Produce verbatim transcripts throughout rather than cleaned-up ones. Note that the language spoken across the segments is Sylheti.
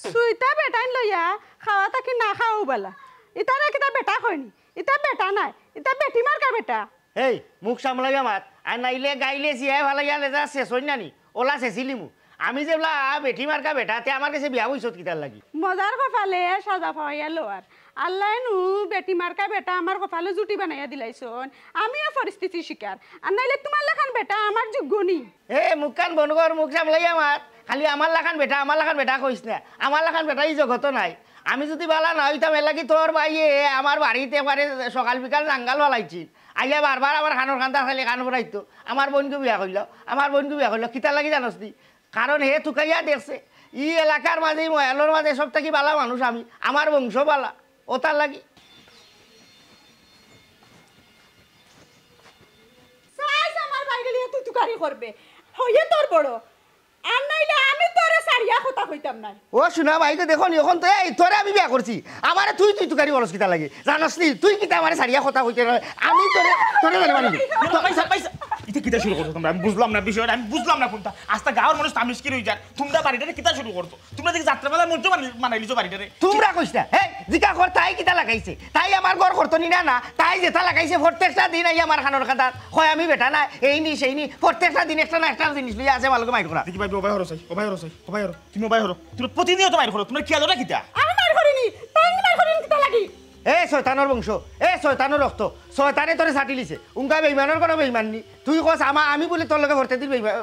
সুইতা বেটাইন লইয়া খাওয়া থাকি না খাওয়াউ বালা। ইতারে কিতা বেটা কয়নি? ইতা বেটা নায়, ইতা বেটি মার্কা বেটা। এই, মুখ সামলাইয়া মাত, আর নাইলে গাইলে জিয়াই ফালাইয়া লেজা শেষ অইন নানি, ওলা শেষিলিমু। আমি যেবলা বেটি মার্কা বেটা, তে আমার গেছে বিয়া বইছত কিতার লাগি? মজার কপালে সাজা পাওয়াইয়া লওয়ার। আল্লায় নু বেটি মার্কা বেটা আমার কপালো জুটি বানাইয়া দিলাইছইন। আমিও পরিস্থিতির শিকার। আর নাইলে তুমার লাখান বেটা আমার যোগ্য নি। এ, মুখখান বন্ধ কর, মুখ সামলাইয়া মাত। খালি আমার লাখান বেটা, আমার লাখান বেটা কইস না। আমার লাখান বেটা ই জগতো নাই। আমি যুদি বালা না অইতাম, এর লাগি তোর ভাইয়ে আমার বাড়িত একবারে সকাল বিকাল জাঙ্গাল ফালাইছিল। আইয়া বারবার আমার কানর কান্দাত খালি কান ফুরাইতো। আমার বইনগু বিয়া করিলাও, আমার বইনগু বিয়া করিলাও। কিতার লাগি জানোস নি? কারণ হে তুকাইয়া দেখছে, ই এলাকার মাঝে, ই ময়ালর মাঝে সব থাকি বালা মানুষ আমি, আমার বংশ বালা, ওতার লাগি। সাইজ আমার বাইরে লিয়ে তুই তুকারি করবে, হইয়ে তোর বড়, আর নাইলে আমি তোরে সারিয়া কথা কইতাম নায়। ও সোনা ভাই, তো দেখো নি, অখন তো এই তোরে আমি বিয়া করছি, আমারে তুই তুই তুকারি বলস কিতার লাগি? জানোস নি তুই কিতা আমারে সারিয়া কথা কইতে নায়? আমি তোরে, তোরে জানে মানি। পাইছা, পাইছা। ইতা কিতা শুরু করছো তোমরা? আমি বুঝলাম না বিষয়টা, আমি বুঝলাম না কোনটা। আস্তা গাঁওর মানুষ তামিশকির অই যার, তোমরা বাড়িটারে কিতা শুরু করছো? তোমরা দেখি যাত্রাপালা মঞ্চ বানাই-, বানাইলিছো বাড়িটারে। তোমরা কইছ না, হে, জিকা কর তাই কিতা লাগাইছে? তাই আমার ঘর করতো নি না, না, তাই যেতা লাগাইছে প্রত্যেকটা দিন আইয়া আমার কানর কান্দাত কয় আমি বেটা না, এই নি, সেই নি, প্রত্যেকটা দিন একটা না একটা জিনিস লইয়া আছে আমার লগে মাইর করা। দেখি ভাই, ও ভাই হরো চাই, ও ভাই হরো চাই, ও ভাই হরো, তুমি ও ভাই হরো। তুমি প্রতিনিয়ত মাইর করো, তোমরা খেয়াল রাখো কিতা? আমি মাইর করিনি, তাই মাইর করিনি কিতা লাগি? এ শয়তানর বংশ, এ শয়তানর রক্ত, শয়তানে তোরে ছাটিলিছে। উঙ্গা বেইমানর কোনো বেইমান নি। তুই কস আমা-, আমি বলে তোর লগে ভরতে দিন বেইমা-,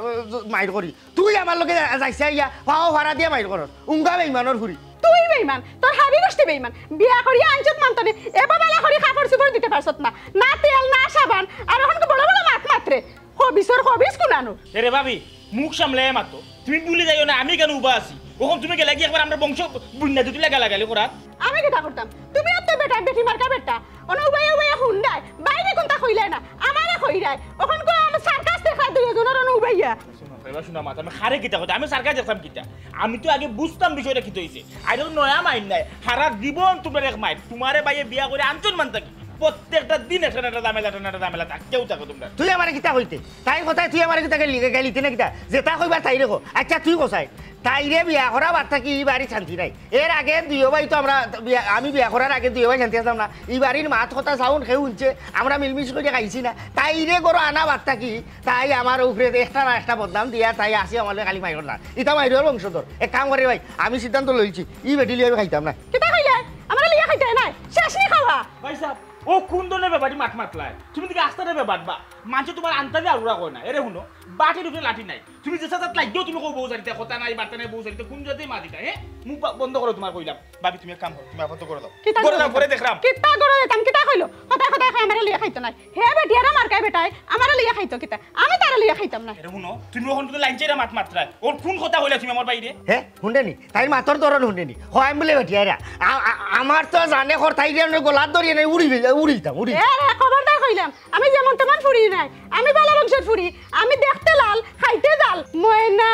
মাইর করি। তুই আমার লগে যা-, যাইছে আইয়া, পাও ফাড়া দিয়া মাইর করস। উঙ্গা বেইমানর ফুরি। তুই বেইমান, তোর হাবি গোষ্ঠী বেইমান। বিয়া করিয়া আনছত মানতো নে, এবা বালা করি কাপড় চুপড় দিতে পারছত না। না তেল, না সাবান, আর অখন তো বড় বড় মাত মাতরে। খবিসর খবিস কুনানো। এরে ভাবি, মুখ সামলাইয়া মাতো। তুমি ভুলি যাইও না, আমি কেনে উবা আছি। অখন তুমি গেলে কি একবার আমরার বংশ বুন্না দুটি লাগা লাগালি করা? আমি কিতা করতাম? তুমি অত বেটা, বেটি মার্কা বেটা। অনো উবাইয়া উবাইয়া হুন্ডায়। বাইরে কুনতা কইলায় না, আমারে কইরায়। অখন কো আমার সার্কাস দেখরা দুইজনর অনো উবাইয়া। শুনো, এবার শুনো মাত, আমি হারে কিতা কথা, আমি সার্কাস দেখতাম কিতা? আমি তো আগে বুঝতাম বিষয়টা কিতা অইছে। আর অউ নয়া মাইর নায়, হারা জীবন তোমরা এক মাইর। তোমারে বাইয়ে বিয়া করি আনছইন মান থাকি। প্রত্যেকটা দিন একটা না একটা ঝামেলা, একটা না একটা ঝামেলা থাক, কেউ থাকো তোমরা। তুই আমারে কিতা কইতে? তাইর কথায় তুই আমারে কিতা গেলি, গেলিতে না কিতা? যেতা কইবার তাইরে কো। আচ্ছা, তুই কছাই। তাইরে বিয়া করা বাদ থাকি ই বাড়িত শান্তি নাই। এর আগে দুইও ভাই তো আমরা বিয়া, আমি বিয়া করার আগে দুইও ভাই শান্তি আছলাম না। ই বাড়ির মাত কথা sound কেউ হুনছে, আমরা মিলমিশ করি খাইছি না। তাইরে ঘরো আনা বাদ থাকি, তাই আমার উপরে একটা না একটা বদনাম দিয়া তাই আসি আমার লগে খালি মাইর করলা। ইতা মাইরর বংশধর। এক কাম করি ভাই, আমি সিদ্ধান্ত লইছি, ই বেটি লইয়া আমি খাইতাম না। কিতা কইলে? আমারে লইয়া খাইতে নাই? শেষ নি খাওয়া? ভাই সাহেব, ও কোন ধরনের ব্যাপারই মাত মাতলায়? তুমি দিকে আস্তারে ব্যাপার বা মানষে তোমার আন্তাজে আলুরা কয় না। এরে হুনো, বাটির উপরে লাঠি নাই। তুমি যে সাথে লাগিও তুমি কও বউ জানিতে কথা নাই, বার্তা নাই, বউ জানিতে কোন জাতেই মা দিতা, হ্যাঁ? মুখ বা-, বন্ধ করো তোমার কইলাম। ভাবি, তুমি এক কাম করো, তুমি আপাতত করে দাও। কিতা করে করে দাও, দাও? পরে দেখরাম। কিতা করে দিতাম? কিতা কইলো? কথায় কথায় কয় আমারে লইয়া খাইতো নাই। হে বেটিয়ারা মার্কায় বেটায়, আমারে লইয়া খাইতো কিতা? আমি তারে লইয়া খাইতাম না। এরে হুনো, তুমি অখন কিন্তু লাইন চাইরা মাত মাতরায়। ওর কোন কথা কইলা তুমি আমার বাইরে? হে, হুনরে নি? তাইর মাতর ধরন হুনরে নি? কয় আমি বুলে বেটিয়ারা। আ-, আ-, আমার তো জানে কর তাইরে আমি গলাত ধরিয়া নাই উড়ি যাই, উড়ি দিতাম, উড়ি। এ রে, খবরদার কইলাম, আমি যেমন তেমন ফুরি নাই। আমি ভালা বংশর ফুরি। আমি দেখতে লাল, খাইতে জাল। ময়না,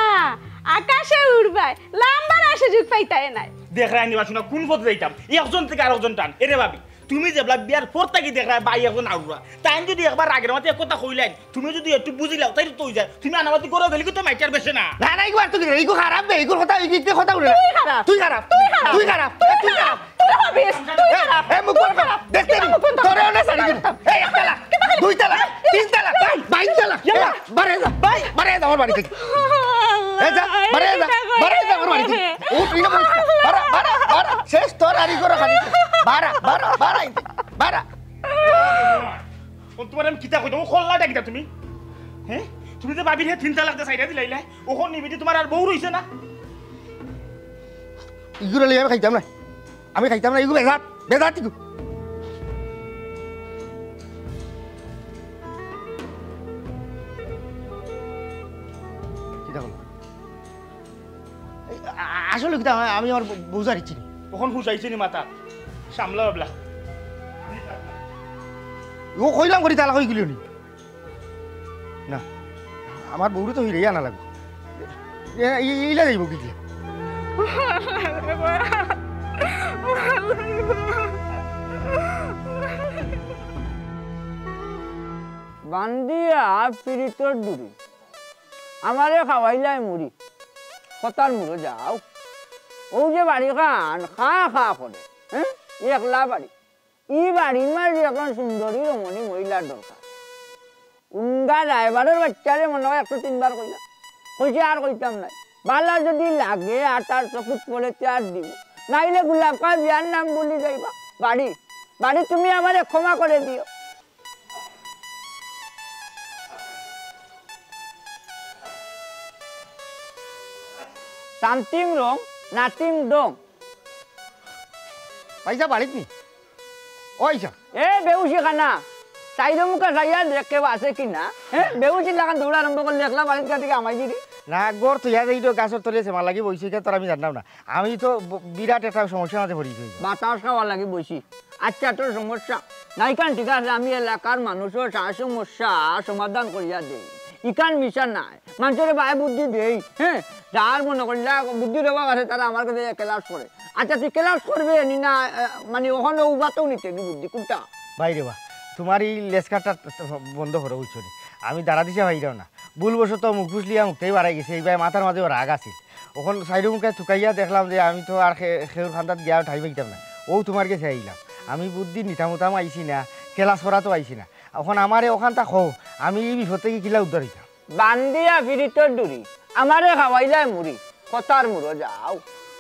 আকাশে উড়বায়, লাম্বার সুযোগ পাইতায় নাই। দেখরায় নি বা শুনা, কোন পথে যাইতাম? একজন থেকে আরেকজন টান। এরে ভাবি, তুমি যেবলা বিয়ার পর থাকি দেখরায় ভাই একজন আউরা। তাইন যদি একবার রাগের মাথায় এক কথা কইলাইন, তুমি যদি একটু বুঝিলাও, তাইলে তো অই যায়। তুমি আনামাতি করো, গেলে কি তো মাইটার বেশে না? না, না, ইগু আর তো কি, ইগু খারাপ বে, ইগুর কথা, ইগু ইগু কথা বলে না। তুই খারাপ। তুই খারাপ। তুই খারাপ। তুই খারাপ। তুই খারাপ। তুই খারাপ। এ, এ, মুখ বন্ধ কর। দেখতে নি? তোরে অনে ছাড়ি দিমু। এই, এক তালাক, দুই তালাক, তিন তালাক, বাইশ তালাক। ইয়াল্লা। বারে যা, ভাই। বারে যা আমার বাড়ি থাকি। এ যা, বারে যা, বারে যা আমার বাড়ি থাকি। উঠ, ইনো বলিস না। বারা, বারা, বারা। শেষ তোর আর ইগোর খালি। বারা, বারা, বারা, বারা। ও তোমার আমি কিতা কইতাম? ও খল্লাটা কিতা তুমি? হ্যাঁ? তুমি যে ভাবির হে তিন তালাক দে সাইডা দিলাইলা, ওখন নিবিটি তোমার আর বউ রইছে না? ইগুরে লই আমি খাইতাম না। আমি খাইতাম না, ইগু বেজাত, বেজাত ইগু। কিতা কইলো? এই, আ-, আ-, আসলে কিতা, আমি আমার বউ-, বউ জারিছি নি। ওখন হুজাইছে নি মাথা? সামলা বাবলা। ও কইলাম করি তালাক অই গেল নি। না, আমার বউরে তো হিরেই আনা লাগবো। এ, ই-, ইলা যাইব কি দিয়া? বান্দিয়া পিরিতর ডুরি, আমারে খাওয়াইলাই মুড়ি, কথার মুড়ো যাও। অউ যে বাড়িখান খা খা করে, হ্যাঁ, একলা বাড়ি। ই বাড়ির মাঝে একজন সুন্দরী রমণী মহিলার দরকার। উঙ্গা ড্রাইভারর বাচ্চারে মনে অয় একশো তিনবার কইলাম, কইছি আর কইতাম নায়। বালা যুদি লাগে, আটার চকুত পড়ে তে আর দিব, নাইলে গোলাপ খান বিয়ার নাম ভুলি যাইবা। বাড়ি, বাড়ি, তুমি আমারে ক্ষমা করে দিও। Something wrong, nothing wrong। ভাইসাব বাড়িত নি? ও ভাইসাব। এ বেহুশি খানা, চাইরো মুখা চাইয়া দেখ কেউ আছে কি না। হ্যাঁ, বেহুশি লাখান দৌড় আরম্ভ করলে একলা বাড়িত গিয়া থেকে আমায় দিদি। না, ঘর থইয়া যাই তো গাছর তলে আছে, মার লাগি বইছি, তোর আমি জানলাম না। আমি তো ব-, বিরাট একটা সমস্যার মাঝে পড়ি গেছি। বাতাস খাওয়ার লাগি বইছি। আচ্ছা, তোর সমস্যা নাই কান, ঠিক আছে, আমি এলাকার মানুষর সা-, সমস্যা সমাধান করিয়া দেই। ইখান মিছা নায়, মানুষরে বায় বুদ্ধি দেই, হ্যাঁ, যার মনে করিলা বুদ্ধি দেওয়া আছে, তারা আমার কাছে ক্লাস করে। আচ্ছা, তুই ক্লাস করবে নি না, আহ, মানে, ওখানে উবাতেও নিতে দি বুদ্ধি, কোনটা? বাইরে বা, তোমার এই লেসকাটা বন্ধ করো, বুঝছো নি? আমি দাঁড়া দিছে ভাইরাও না। ভুলবশত মুখ ফুসলিয়া মুখটাই বাড়াই গেছে, এইবার মাথার মাঝে রাগ আছিল। অখন চাইরো মুখে তুকাইয়া দেখলাম যে আমি তো আর খে-, খেউর খান্দাত গিয়া ঠাই পাইতাম না। ও তোমার গেছে আইলাম। আমি বুদ্ধি নিতাম উতাম আইছি না, ক্লাস করা তো আইছি না। অখন আমারে অখানতা কও, আমি ই বিপদ থাকি কিলা উদ্ধার অইতাম? বান্দিয়া ফিরিতর ডুরি, আমারে খাওয়াইলায় মুড়ি, কথার মুড়ো যাও।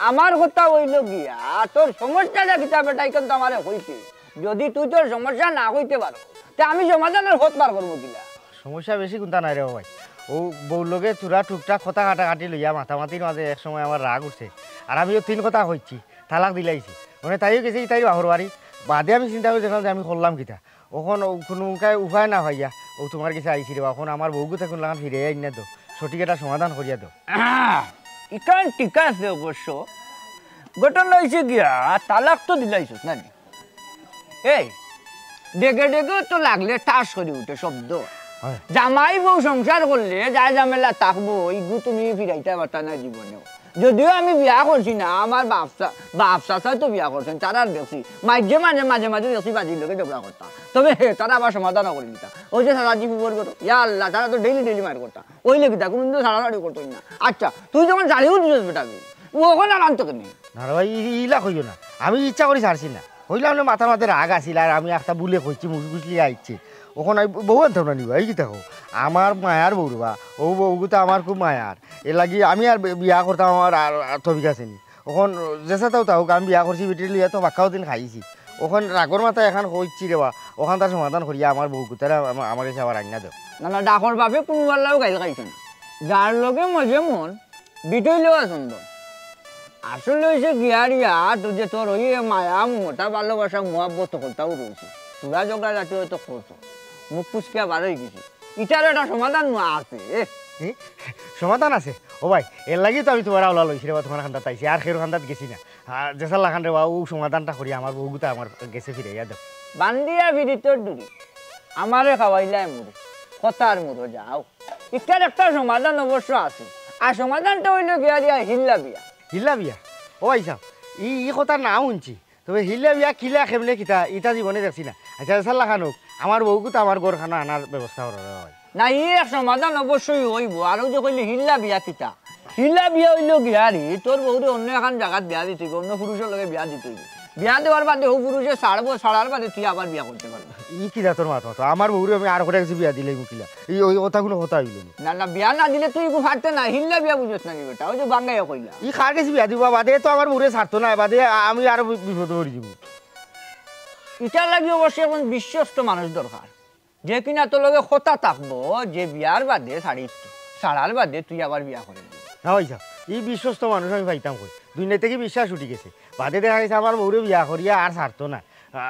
আমার কথা অইলো গিয়া, তোর সমস্যাটা কিতা বেটা, ইখান তো আমারে কইতে। যুদি তুই তোর সমস্যা না কইতে পারো, তে আমি সমাধানর পথ বার করমু কিলা? সমস্যা বেশি কুন্তা নাই রে ভাই। ও বউর লগে থুড়া টুকটাক কথা কাটাকাটি লইয়া মাতামাতির মাঝে এক সময় আমার রাগ উঠছে। আর আমিও তিন কথা কইছি, তালাক দিলাইছি। মানে তাইও গেছে কি তাইর বাপর বাড়ি। বাদে আমি চিন্তা করি দেখলাম যে আমি করলাম কিতা। অখন ও কুনু উপায়, উপায় না পাইয়া ও তোমার গেছে আইছি রে বা। অখন আমার বউগুতা কুন লাখান ফিরাইয়া আইনা দেও, সঠিক একটা সমাধান করিয়া দেও। আহ, ইখান ঠিক আছে অবশ্য। ঘটনা অইছে গিয়া, তালাক তো দিলাইছস না নি? এই, ডেগে ডেগেও তো লাগলে ঠাস করি উঠে শব্দ। হয়। জামাই বউ সংসার করলে যা ঝামেলা থাকবো, ইগু তুমি ফিরাইতা পারতা না জীবনেও। যদিও আমি বিয়া করছি না, আমার বাপ চা-, বাপ চাচায় তো বিয়া করছইন, তারার দেখছি। মাঝে মাঝে, মাঝে মাঝে দেখছি বাজির লগে ঝগড়া করতা। তবে হে, তারা আবার সমাধানও করি দিতা। ওই যে সারা জীবন করো, ইয়া আল্লাহ, তারা তো ডেইলি ডেইলি মার করতা। ওই লেগে তা কোনোদিন তো সারাসারি করতো না। আচ্ছা, তুই যখন জানিও দিছস বেটা, ও অখন আর আনতো কেনে? না রে ভাই, ই-, ইলা কইও না। আমি ইচ্ছা করি ছাড়ছি না। কইলাম না, মাথার মাঝে রাগ আছিল, আর আমি একটা ভুলে কইছি, মুখ বুঝলি আইছে। অখন আমি বউ আনতাম না নি বা, এই কিতা কও? আমার মায়ার বউ রে বা, ও বউগুতা আমার খুব মায়ার। এর লাগি আমি আর বি-, বিয়া করতাম, আমার আর, আর তবিক আছে নি। অখন যেসাতাও থাউক, আমি বিয়া করছি, বেটিরে লইয়া তো বাক্কাও দিন খাইছি। অখন রাগর মাথায় এখান কইছি রে বা, অখানতার সমাধান করিয়া আমার বউগুতারে আমা-, আমার গেছে আবার আইনা দেও। না, না, ডাকর বাপে কুনু বাল্লাও গাইল খাইছে না। যার লগে মজে মন, বিটইলেও আসন্দ। আসলে অইছে গিয়ারিয়া, তো যে তোর ওই মায়া, মমতা, ভালোবাসা, মহাব্বত হকলতাউ রইছে। তোরা ঝগড়া জাতি হয়তো করছো। মুখ ফুসকিয়া বার অই গেছে। ইটার একটা সমাধান না আছে। এ? এ? সমাধান আছে? ও ভাই, এর লাগি তো আমি তোমার আওলা লইছি রে বা, তোমার খান্দাত আইছি, আর খেউর খান্দাত গেছি না। আর যেসার লাখান রে বা, ও সমাধানটা করি আমার বউগুতা আমার গেছে ফিরাইয়া দেও। বান্দিয়া ফিরিতর ডুরি, আমারে খাওয়াইলায় মুড়ি, কথার মুড়ো যাও। ইটার একটা সমাধান অবশ্য আছে, আর সমাধানটা অইলো গিয়া দিয়া হিল্লা বিয়া। হিল্লা বিয়া? ও ভাইসাব, ই, ই কথার নাম হুনছি, তবে হিল্লা বিয়া কিলা, কেমনে কিতা, ইতা জীবনে দেখছি না। আচ্ছা, যেসার লাখান অউক, আমার বউগুতা আমার ঘরখানো আনার ব্যবস্থা করো রে ভাই। না, ই এক সমাধান অবশ্যই অইবো। আর অউ যে কইলে হিল্লা বিয়া কিতা, হিল্লা বিয়া অইলো গিয়ারি, তোর বউরে অন্য এখান জাগাত বিয়া দিতে অইবো, অন্য পুরুষর লগে বিয়া দিতে অইবো। বিয়া দেওয়ার বাদে হউ পুরুষে ছাড়বো, ছাড়ার বাদে তুই আবার বিয়া করতে পারবি। ই কি জাতর মাত মাতো? আমার বউরে আমি আর করে গেছি বিয়া দিলাইমু কিলা? ই ওই কথা কুনু কথা অইলো নি? না, না, বিয়া না দিলে তুই ইগু পারতে না, হিল্লা বিয়া বুঝস না নি বেটা, ওই যে বাঙ্গাইয়া কইলা। ই কার গেছে বিয়া দিবা? বাদে তো আমার বউরে ছাড়তো না, বাদে আ-, আমি আরো বি-, বিপদে পড়ি যাইমু। ইটার লাগি অবশ্যই একজন বিশ্বস্ত মানুষ দরকার, যে কিনা তোর লগে কথা থাকবো, যে বিয়ার বাদে ছাড়ি, ছাড়ার বাদে তুই আবার বিয়া করে দিবি। না ভাইসাব, ই বিশ্বস্ত মানুষ আমি পাইতাম কই? দুনিয়া থাকি বিশ্বাস উঠি গেছে। বাদে দেখা গেছে আমার বউরে বিয়া করিয়া আর ছাড়তো না। আ,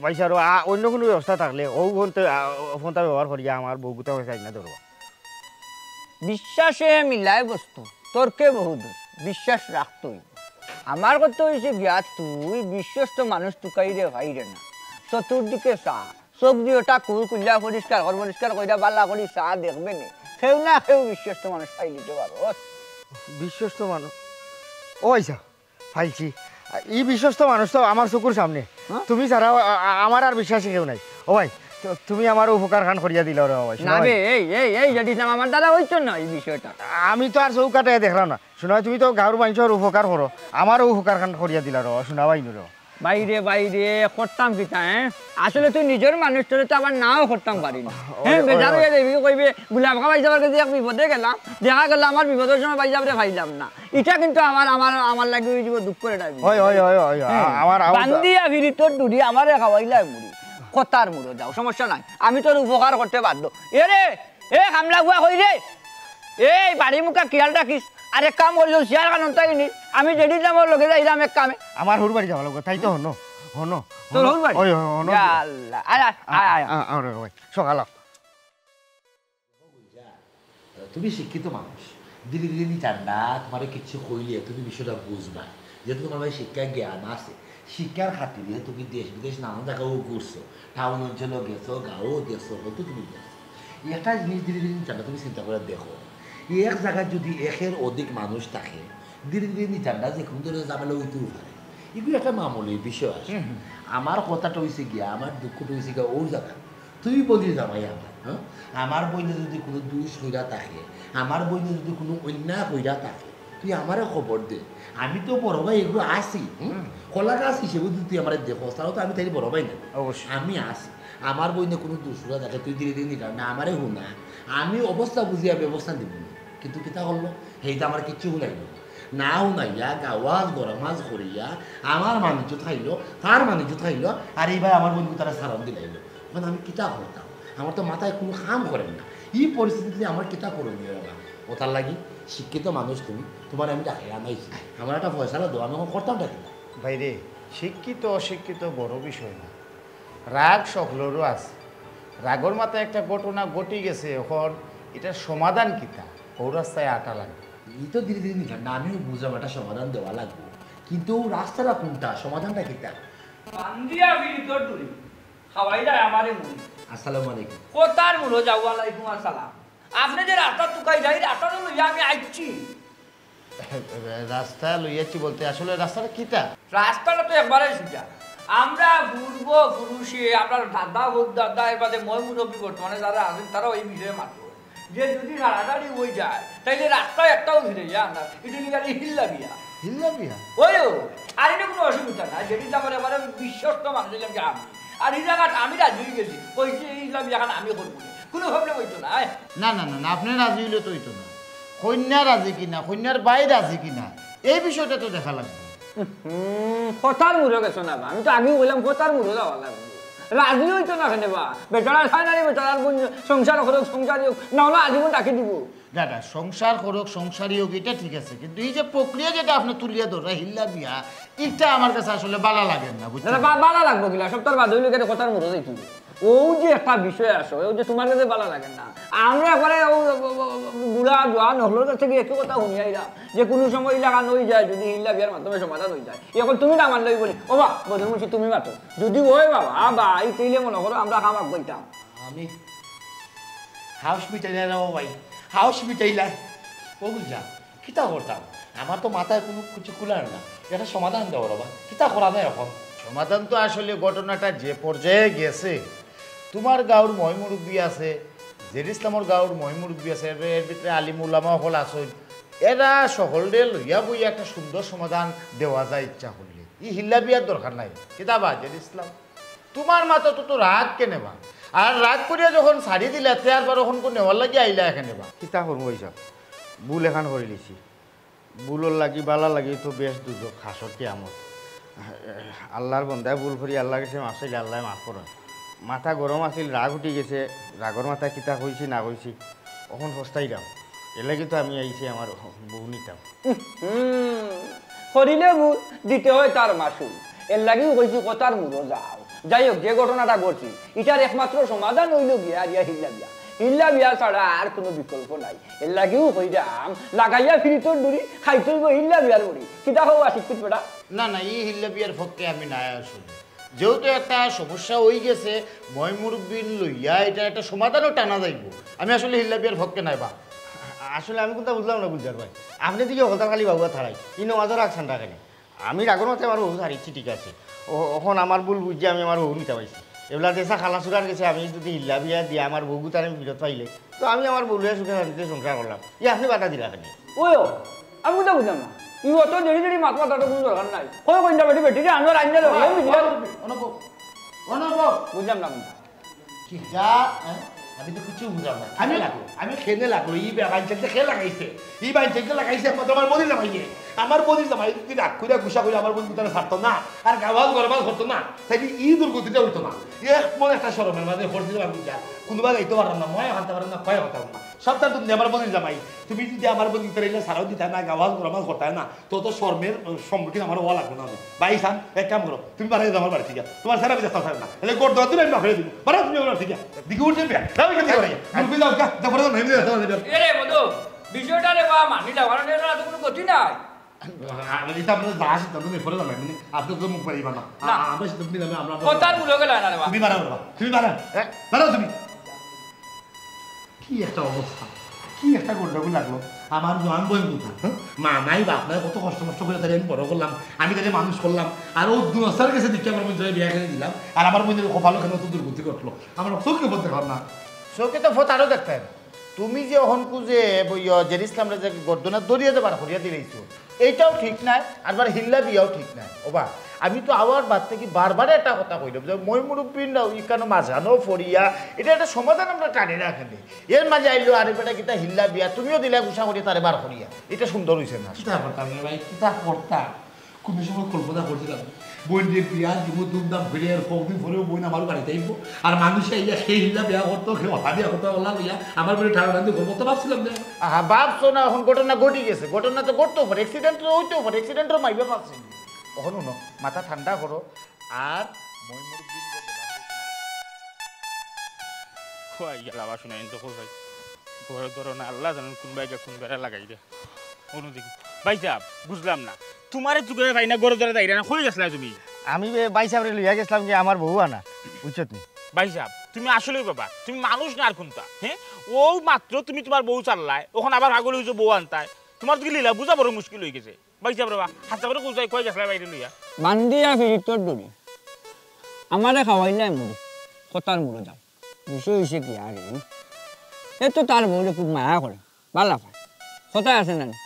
ভাইসাব, আ, অন্য কুনু ব্যবস্থা থাকলে অউ ফোনটা, আ, ফোনটা ব্যবহার করিয়া আমার বউগুতা অইছে আইনা ধরবা। বিশ্বাসে মিলায় বস্তু, তর্কে বহুদূর, বিশ্বাস রাখতে অইবো। আমার কথা অইছে গিয়া, তুই বিশ্বস্ত মানুষ তুকাইরে ভাইরে না, চতুর্দিকে চা, চোখ দিয়া ঠাকুর খুলিয়া পরিষ্কার কর, পরিষ্কার কইরা বালা করি চা, দেখবে নে, কেউ না কেউ বিশ্বস্ত মানুষ পাইলিতে পারো। বিশ্বস্ত মানুষ? ও আইসা, পাইছি। ই বিশ্বস্ত মানুষ তো আমার চকুর সামনে। হ্যাঁ? তুমি ছাড়া আ-, আ-, আমার আর বিশ্বাসী কেউ নাই। ও ভাই, তো তুমি আমার উপকার খান করিয়া দিলাও রে বাবা, শুনো না ভাই। বে, এই, এই, এই, জেড ইসলাম, আমার দ্বারা অইতো না এই বিষয়টা। আমি তো আর চউখ কাটাইয়া দেখলাম না। শুনো ভাই, তুমি তো গাঁওর মানষর উপকার করো, আমারও উপকার খান করিয়া দিলাও রে বাবা, শুনো ভাই নু রে। বাইরে, বাইরে, করতাম কিতা, হ্যাঁ? আসলে তুই নিজর মানুষ, তোরে তো আবার নাও করতাম পারি না। হ্যাঁ, ওই, বেজার ওই। অইয়া যাইবি, কইবে, "গুলাম খাবাই যাওয়ার কাছে এক বিপদে গেলাম, দেখা গেল আমার বিপদর সময় ভাই যাবরে পাইলাম না।" ইটা কিন্তু আমার, আমার, আমার লাগি অইযিবো দুঃখর একটা বিষয়। হয়, হয়, হয়, হয়, হয়। হ্যাঁ। আমার, আমার বান্দিয়া ফিরি তোর ডুরি, আমারে খাওয়াইলা মুড়ি। কথার মুড়ো যাও, সমস্যা নাই, আমি তোর উপকার করতে বাধ্য। এ রে, এ কামলা গুয়া কই রে? এই বাড়ি মুখা খিয়াল রাখিস। আর এক কাম করিও, চেয়ার খান অন্তাই নি, আমি জেড ইসলামর লগে যাইরাম এক কামে। আমার হউর বাড়ি যাওয়া লাগবো, তাই তো হনো, হনো, তোর হনো। হউর বাড়ি? ওই, হনো। ইয়া আল্লাহ, আয়, আয়, আয়, আয়। আ, আ, আরে ভাই, সকাল। তুমি শিক্ষিত মানুষ, ধীরে ধীরে নি ঠান্ডা, তোমারে কিচ্ছু কইলে তুমি বিষয়টা বুঝবা। যেহেতু তোমার ভাই শিক্ষা জ্ঞান আছে, শিক্ষার খাতিরে তুমি দেশ বিদেশ নানান জায়গাও ঘুরছো, টাউন অঞ্চলও গেছো, গাঁও দেখছো, হয়তো তুমি দেখছো। একটা জিনিস ধীরে ধীরে নি ঠান্ডা তুমি চিন্তা করে দেখো, এক জায়গায় যদি একের অধিক মানুষ থাকে, ধীরে ধীরে নি ঠান্ডা যে কোনো ধরনের ঝামেলা হইতেও পারে। এগুলো একটা মামুলি বিষয় আছে। হুম, হুম। আমার কথাটা হইছে গিয়া, আমার দুঃখটা হইছে গিয়া ওর জায়গা। তুমি বলি জামাই আমার, হ্যাঁ? আমার বইনে যদি কোনো দুষ কইরা থাকে, আমার বইনে যদি কোনো অন্যায় কইরা থাকে, তুই আমারে খবর দে। আমি তো বড় ভাই এগুলো আছি, হুম? হুম। কলা গাছ হিসেবে যদি তুই আমারে দেখো, তাহলে তো আমি তাই বড় ভাই না। অবশ্যই। আমি আছি। আমার বইনে কোনো দুষ কইরা থাকে, তুই ধীরে ধীরে নিলাম না, আমারে হুনা। আমি অবস্থা বুঝিয়া ব্যবস্থা নিব না। কিন্তু কিতা করলো? হেইটা আমার কিচ্ছু হুনাইল না। না হুনাইয়া, গাওয়াজ গরমাজ করিয়া, আমার মানুষ খাইলো, তার মানুষ খাইলো, আর এইবার আমার বন্ধু তারা সালাম দিলাইলো। এখন আমি কিতা করতাম? আমার তো মাথায় কোনো কাম করের না। এই পরিস্থিতিতে আমার কিতা করণীয় বাবা? ওটার লাগি শিক্ষিত মানুষ তুমি, তোমার আমি ডাকে আনাইছি। আমার একটা ফয়সালা দেওয়া, আমি এখন করতামটা কিতা? ভাইরে, শিক্ষিত অশিক্ষিত বড় বিষয় না, রাগ সকলেরও আছে। রাগর মাথায় একটা ঘটনা ঘটি গেছে, এখন এটার সমাধান কিতা? কোন রাস্তায় আটা লাগে? এই তো ধীরে ধীরে নিলাম না, আমিও বুঝলাম একটা সমাধান দেওয়া লাগবো, কিন্তু রাস্তাটা কোনটা, সমাধানটা কিতা? বান্দিয়া ফিরি তোর ডুরি, খাওয়াই যায় আমারে মুড়ি। আসসালামু আলাইকুম। কোথার মুড়ো যাও, ওয়ালাইকুম আসসালাম। আপনি যে রাস্তা তুকাই যাই, রাস্তা তো লইয়া আমি আইছি। রাস্তা লইয়াছি বলতে আসলে রাস্তাটা কিতা? রাস্তাটা তো একবারে সোজা। আমরা পূর্ব পুরুষে, আমরা দাদা দাদা, এর বাদে ময় মুরব্বী বর্তমানে যারা আছেন, তারাও এই বিষয়ে মাতইন। যে যদি ছাড়াছাড়ি হয়ে যায়, তাইলে রাস্তা একটাও ফিরে যায় না। এটা কি জানি হিল্লা বিয়া? হিল্লা বিয়া? ওই ও, আর এটা কোনো অসুবিধা না। যেটি তো আমার এবারে বিশ্বস্ত মানুষ হইলাম যে আমি। আর এই জায়গাটা আমি রাজি হয়ে গেছি। কইছি এই হিল্লা বিয়া এখন আমি করবো না। কোনো প্রবলেম হইতো না, আয়। না, না, না, না, আপনি রাজি হইলে তো হইতো না। কইন্যা রাজি কিনা, কইন্যার ভাই রাজি কিনা, এই বিষয়টা তো দেখা লাগবে। হুম, কথার মুড়ো গেছো না বা? আমি তো আগেও কইলাম কথার মুড়ো যাওয়া লাগবে। রাজি হইতো না কেনে বা? বেটারা চায় না রে, বেটারার বোন সংসার করুক, সংসারী হোক, না হলে আজীবন রাখি দিব। দাদা, সংসার করুক, সংসারী হোক, এটা ঠিক আছে, কিন্তু এই যে প্রক্রিয়া যেটা আপনি তুলিয়া ধররা হিল্লা বিয়া, এটা আমার কাছে আসলে ভালা লাগে না, বুঝছেন? দাদা, বা-, ভালা লাগবো কিলা? সব তার বাদ হইলে কেন কথার মুড়ো যাইতে হবে? ও যে একটা বিষয় আছে, ও যে তোমার কাছে ভালা লাগে না। আমরা একবারে ও, ও, ও, ও, বুড়া জোয়ান হকলর কাছ থেকে একই কথা শুনি আইলাম যে কোনো সময় ইলাখান হয়ে যায়, যদি হিল্লা বিয়ার মাধ্যমে সমাধান হয়ে যায়। এখন তুমি না মানলেই বলি, "ও বা, বদরুল মুন্সি, তুমি মাতো।" যদি ওই বাবা, আ বা, এই তেইলে মনে করো আমরা খামাক বইতাম। আমি হাউস মিটাইলা রে ও ভাই, হাউস মিটাইলা। ও বুঝা, কিতা করতাম? আমার তো মাথায় কোনো কিছু কুলার না। একটা সমাধান দেওয়া রে বা। কিতা করা যায় এখন? সমাধান তো আসলে ঘটনাটা যে পর্যায়ে গেছে, তোমার গাঁওর ময় মুরব্বি আছে, জেড ইসলামর গাঁওর ময় মুরব্বি আছে, এর, এর ভিতরে আলিম উলামা হকল আছইন, এরা সকলরে লইয়া বইয়া একটা সুন্দর সমাধান দেওয়া যায় ইচ্ছা করলে। ই হিল্লা বিয়ার দরকার নাই। কিতা বা জেড ইসলাম? তোমার মাথাত তো রাগ কেনে বা? আর রাগ করিয়া যখন ছাড়ি দিলা, তে আর বারো অখন কো নেওয়ার লাগি আইলা কেনে বা? কিতা করমু ভাইসাব? ভুল এখান করিলিছি। ভুলর লাগি, ভালার লাগি তো বেশ দুজখ, হাশর কিয়ামত। আল্লার বন্দায় ভুল করি, আল্লার কাছে মাফ চাইলে আল্লায় মাফ করইন। মাথা গরম আছিল, রাগ উঠি গেছে, রাগর মাথায় কিতা কইছি না কইছি, অখন পস্তাইরাম। এর লাগি তো আমি আইছি আমার বউ নিতাম। হুম, করিলে ভুল, দিতে হয় তার মাসুল। এর লাগিউ কইছি কথার মুড়ো যাও। যাই হোক, যে ঘটনাটা ঘটছে, ইটার একমাত্র সমাধান অইলো গিয়া আর ইয়া হিল্লা বিয়া। হিল্লা বিয়া ছাড়া আর কোনো বিকল্প নাই। এর লাগিউ কইরাম, লাগাইয়া ফিরিতর ডুরি, খাইতে অইবো হিল্লা বিয়ার মুড়ি। কিতা কও আশিক পিট বেটা? না, না, ই হিল্লা বিয়ার পক্ষে আমি নাই আসলে। যেহেতু একটা সমস্যা অই গেছে, ময় মুরব্বিন লইয়া ইটার একটা সমাধানও টানা যাইবো। আমি আসলে হিল্লা বিয়ার পক্ষে নাই বা। আসলে আমি কুনতা বুঝলাম না গুলজার ভাই। আপনে দিকে হকলতা খালি বাবুয়া থাড়াই। ই নমাজর আগ ঠান্ডা কেনে? আমি রাগর মাথায় আমার বউ ছাড়িছি, ঠিক আছে। ও, অখন আমার ভুল বুঝিয়া আমি আমার বউ নিতাম আইছি। এবলা যেছা খালা চুরার গেছে আমি যদি হিল্লা বিয়া দিয়া আমার বউ গুতারে আমি ফিরত পাইলে, তো আমি আমার বউ লইয়া সুখে শান্তিতে সংসার করলাম। ই আপনে বাধা দিলা কেনে? ওই ও, আমি তো বুঝলাম না। ই অত দেরি দেরি মাত মাতার তো কোনো দরকার নাই। কই কইন্যা বেটি, বেটিরে আনো, আইন্যা লগে, আমি বুঝলাম। অনুভব, অনুভব। বুঝলাম না কোনটা। কি যা, হ্যাঁ? আমি তো কিছু বুঝলাম না। আমি লাগলো, আমি খেনে লাগলো, ই বে-, বাইঞ্চাইতে খে লাগাইছে? ই বাইঞ্চাইতে লাগাইছে একমাত্র আমার বইনর জামাইয়ে। আমার বইনর জামাই যদি রাগ কইরা গুসা কইরা আমার বইন গুতারে ছাড়তো না, আর গাওয়াল গরমাল করতো না, তাইলে ই দুর্গতিটা হইতো না। এক মন একটা শরমের মাঝে পড়ছি আমার বুঝা। কোনোবা যাইতে পারলাম না, ময় খাইতে পারলাম না, কয় কথা না। সব তার দুনিয়া আমার বইনর জামাই। তুমি যদি আমার বইন গুতারে ইলা ছাড়াও দিতা না, গাওয়াল গরমাল করতায় না, তো তো শরমের, আহ, সম্মুখীন আমার হওয়া লাগবে না। ভাই সান, এক কাম করো, তুমি বাড়াই যাও আমার বাড়ি থেকে। তোমার সারা বিদেশ থাকবে না। তাহলে গোট দোয়া দিলে আমি বাড়াই দিব। বাড়াও তুমি আমার বাড়ি থেকে। দিকে উঠে বিয়া। যাও এখান থেকে বাড়াই। তুমি যাও, গা, যা করে যাও, নাই যাও, নাই যাও। এ রে মধু, বিষয়টা রে বা মানি যাও, কারণ এর তো কোনো গতি নাই। আ-, আ-, এটা আমরা যা সিদ্ধান্ত নিয়ে পরে জানাই, মানে, আপনি তো মুখ বাড়িবা না। আ-, না। আ-, আমরা সিদ্ধান্ত নিলাম, আমরা, আমরা কথার মূল্য গেল না রে বা। তুমি বাড়াও বাবা, তুমি বাড়াও। হ্যাঁ? বাড়াও তুমি। কি একটা অবস্থা, কি একটা গন্ডগোল লাগলো। আমার জোয়ান বইন গুতা, হ্যাঁ? মা নাই, বাপ নাই, কত কষ্ট মষ্ট করে তারে আমি বড় করলাম, আমি তারে মানুষ করলাম, আর ও দুনস্তার গেছে দেখি আমার বইন বিয়া করে দিলাম, আর আমার বইনের কপালো কেন অত দুর্গতি ঘটলো, আমার চোখে পথ দেখলাম না। চোখে তো পথ আরো দেখতে হবে। তুমি যে অখন কুজে বইয় জের ইসলামরে যে গর্দনা দরিয়া যে বার করিয়া দিলাইছো, এইটাও ঠিক নাই, আর বার হিল্লা বিয়াও ঠিক নাই। ওবা, আমি তো আওয়ার বাদ থেকে বারবার একটা কথা কইলাম যে মই মুরব্বিন না ইকানো মাঝানো ফড়িয়া, এটা একটা সমাধান আমরা টানি না এখানে। এর মাঝে আইলো আরে বেটা কিতা হিল্লা বিয়া, তুমিও দিলা গুসা করিয়া তারে বার করিয়া, এটা সুন্দর হইছে না। কিতা করতাম রে ভাই, কিতা করতাম? কোন সময় কল্পনা করছিলাম বইনরে বিয়া দিব ধুমধাম করে, আর কতদিন পরেও বইন আমার বাড়িতে আইব, আর মানুষে আইয়া সেই হিল্লা বিয়া করতো, কেউ হতা বিয়া করতো, ওলা লইয়া আমার বইনরে ঠাড়া রান্ধি করবো, তো ভাবছিলাম না। আহা, ভাবছো না, এখন ঘটনা ঘটি গেছে, ঘটনা তো ঘটতেও পারে, অ্যাক্সিডেন্ট তো হইতেও পারে, অ্যাক্সিডেন্টর মাইবা পাচ্ছি। এখন হুনো, মাথা ঠান্ডা করো, আর মই মুরব্বিন খোয়াই গেল আবার শুনাই তো খোঁজাই। ঘরে ধরো না, আল্লাহ জানেন কোন বাইকে কোন বেড়া লাগাই দে। অনুদিকে, ভাই সাহেব, বুঝলাম না, তোমারে তো করে পাই না, ঘরে ধরে যাইরা না, কই গেছলা তুমি? আমি বে-, ভাই সাহেবরে লইয়া গেছিলাম কি আমার বউ আনা, বুঝছত নি? ভাই সাহেব, তুমি আসলেই বাবা, তুমি মানুষ না আর কোনটা, হ্যাঁ? ও মাত্র তুমি তোমার বউ চাল্লায়, এখন আবার পাগল হইছো বউ আনতায়, তোমার তো কি লীলা বুঝা বড় মুশকিল হয়ে গেছে। ভাই সাহেব রে বা, হাত করে কোথায় কই গেছলা বাইরে লইয়া? বান্দিয়া ফিরিতর দড়ি। আমারে খাওয়াইলাই মুড়ি। কথার মুড়ো দাও। বিষয় হইছে কি আর এই? এ তো তার বউরে খুব মায়া করে। বালা পায়। কথায় আছে না নি?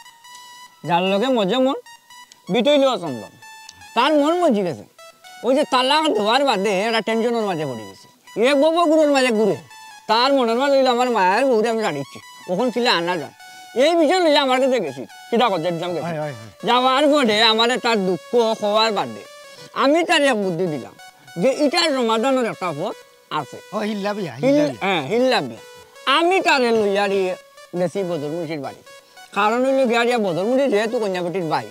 যার লগে মজে মন, বিটইলেও চন্দন। তার মন মজি গেছে। ওই যে তালাক দেওয়ার বাদে এরা টেনশনের মাঝে পড়ি গেছে। এক বউ বগুড়োর মাঝে ঘুরে। তার মনের মাঝে হইলো আমার মায়ের বউরে আমি রাড়িছি। ওখান ছিল আনা যায়। এই বিষয় লইয়া আমার কাছে গেছি। কিতা করতে একদম গেছি। হয়, হয়, হয়। যাওয়ার পরে আমারে তার দুঃখ হওয়ার বাদে আমি তার এক বুদ্ধি দিলাম যে ইটার সমাধানের একটা পথ আছে। ও, হিল্লা বিয়া, হিল্লা হিল-, বিয়া। হ্যাঁ, হিল্লা বিয়া। আমি তারে লইয়া রে গেছি বদর মুন্সির বাড়ি। কারণ হইলো গিয়া রিয়া বদর মুন্সি যেহেতু কন্যা বেটির ভাই,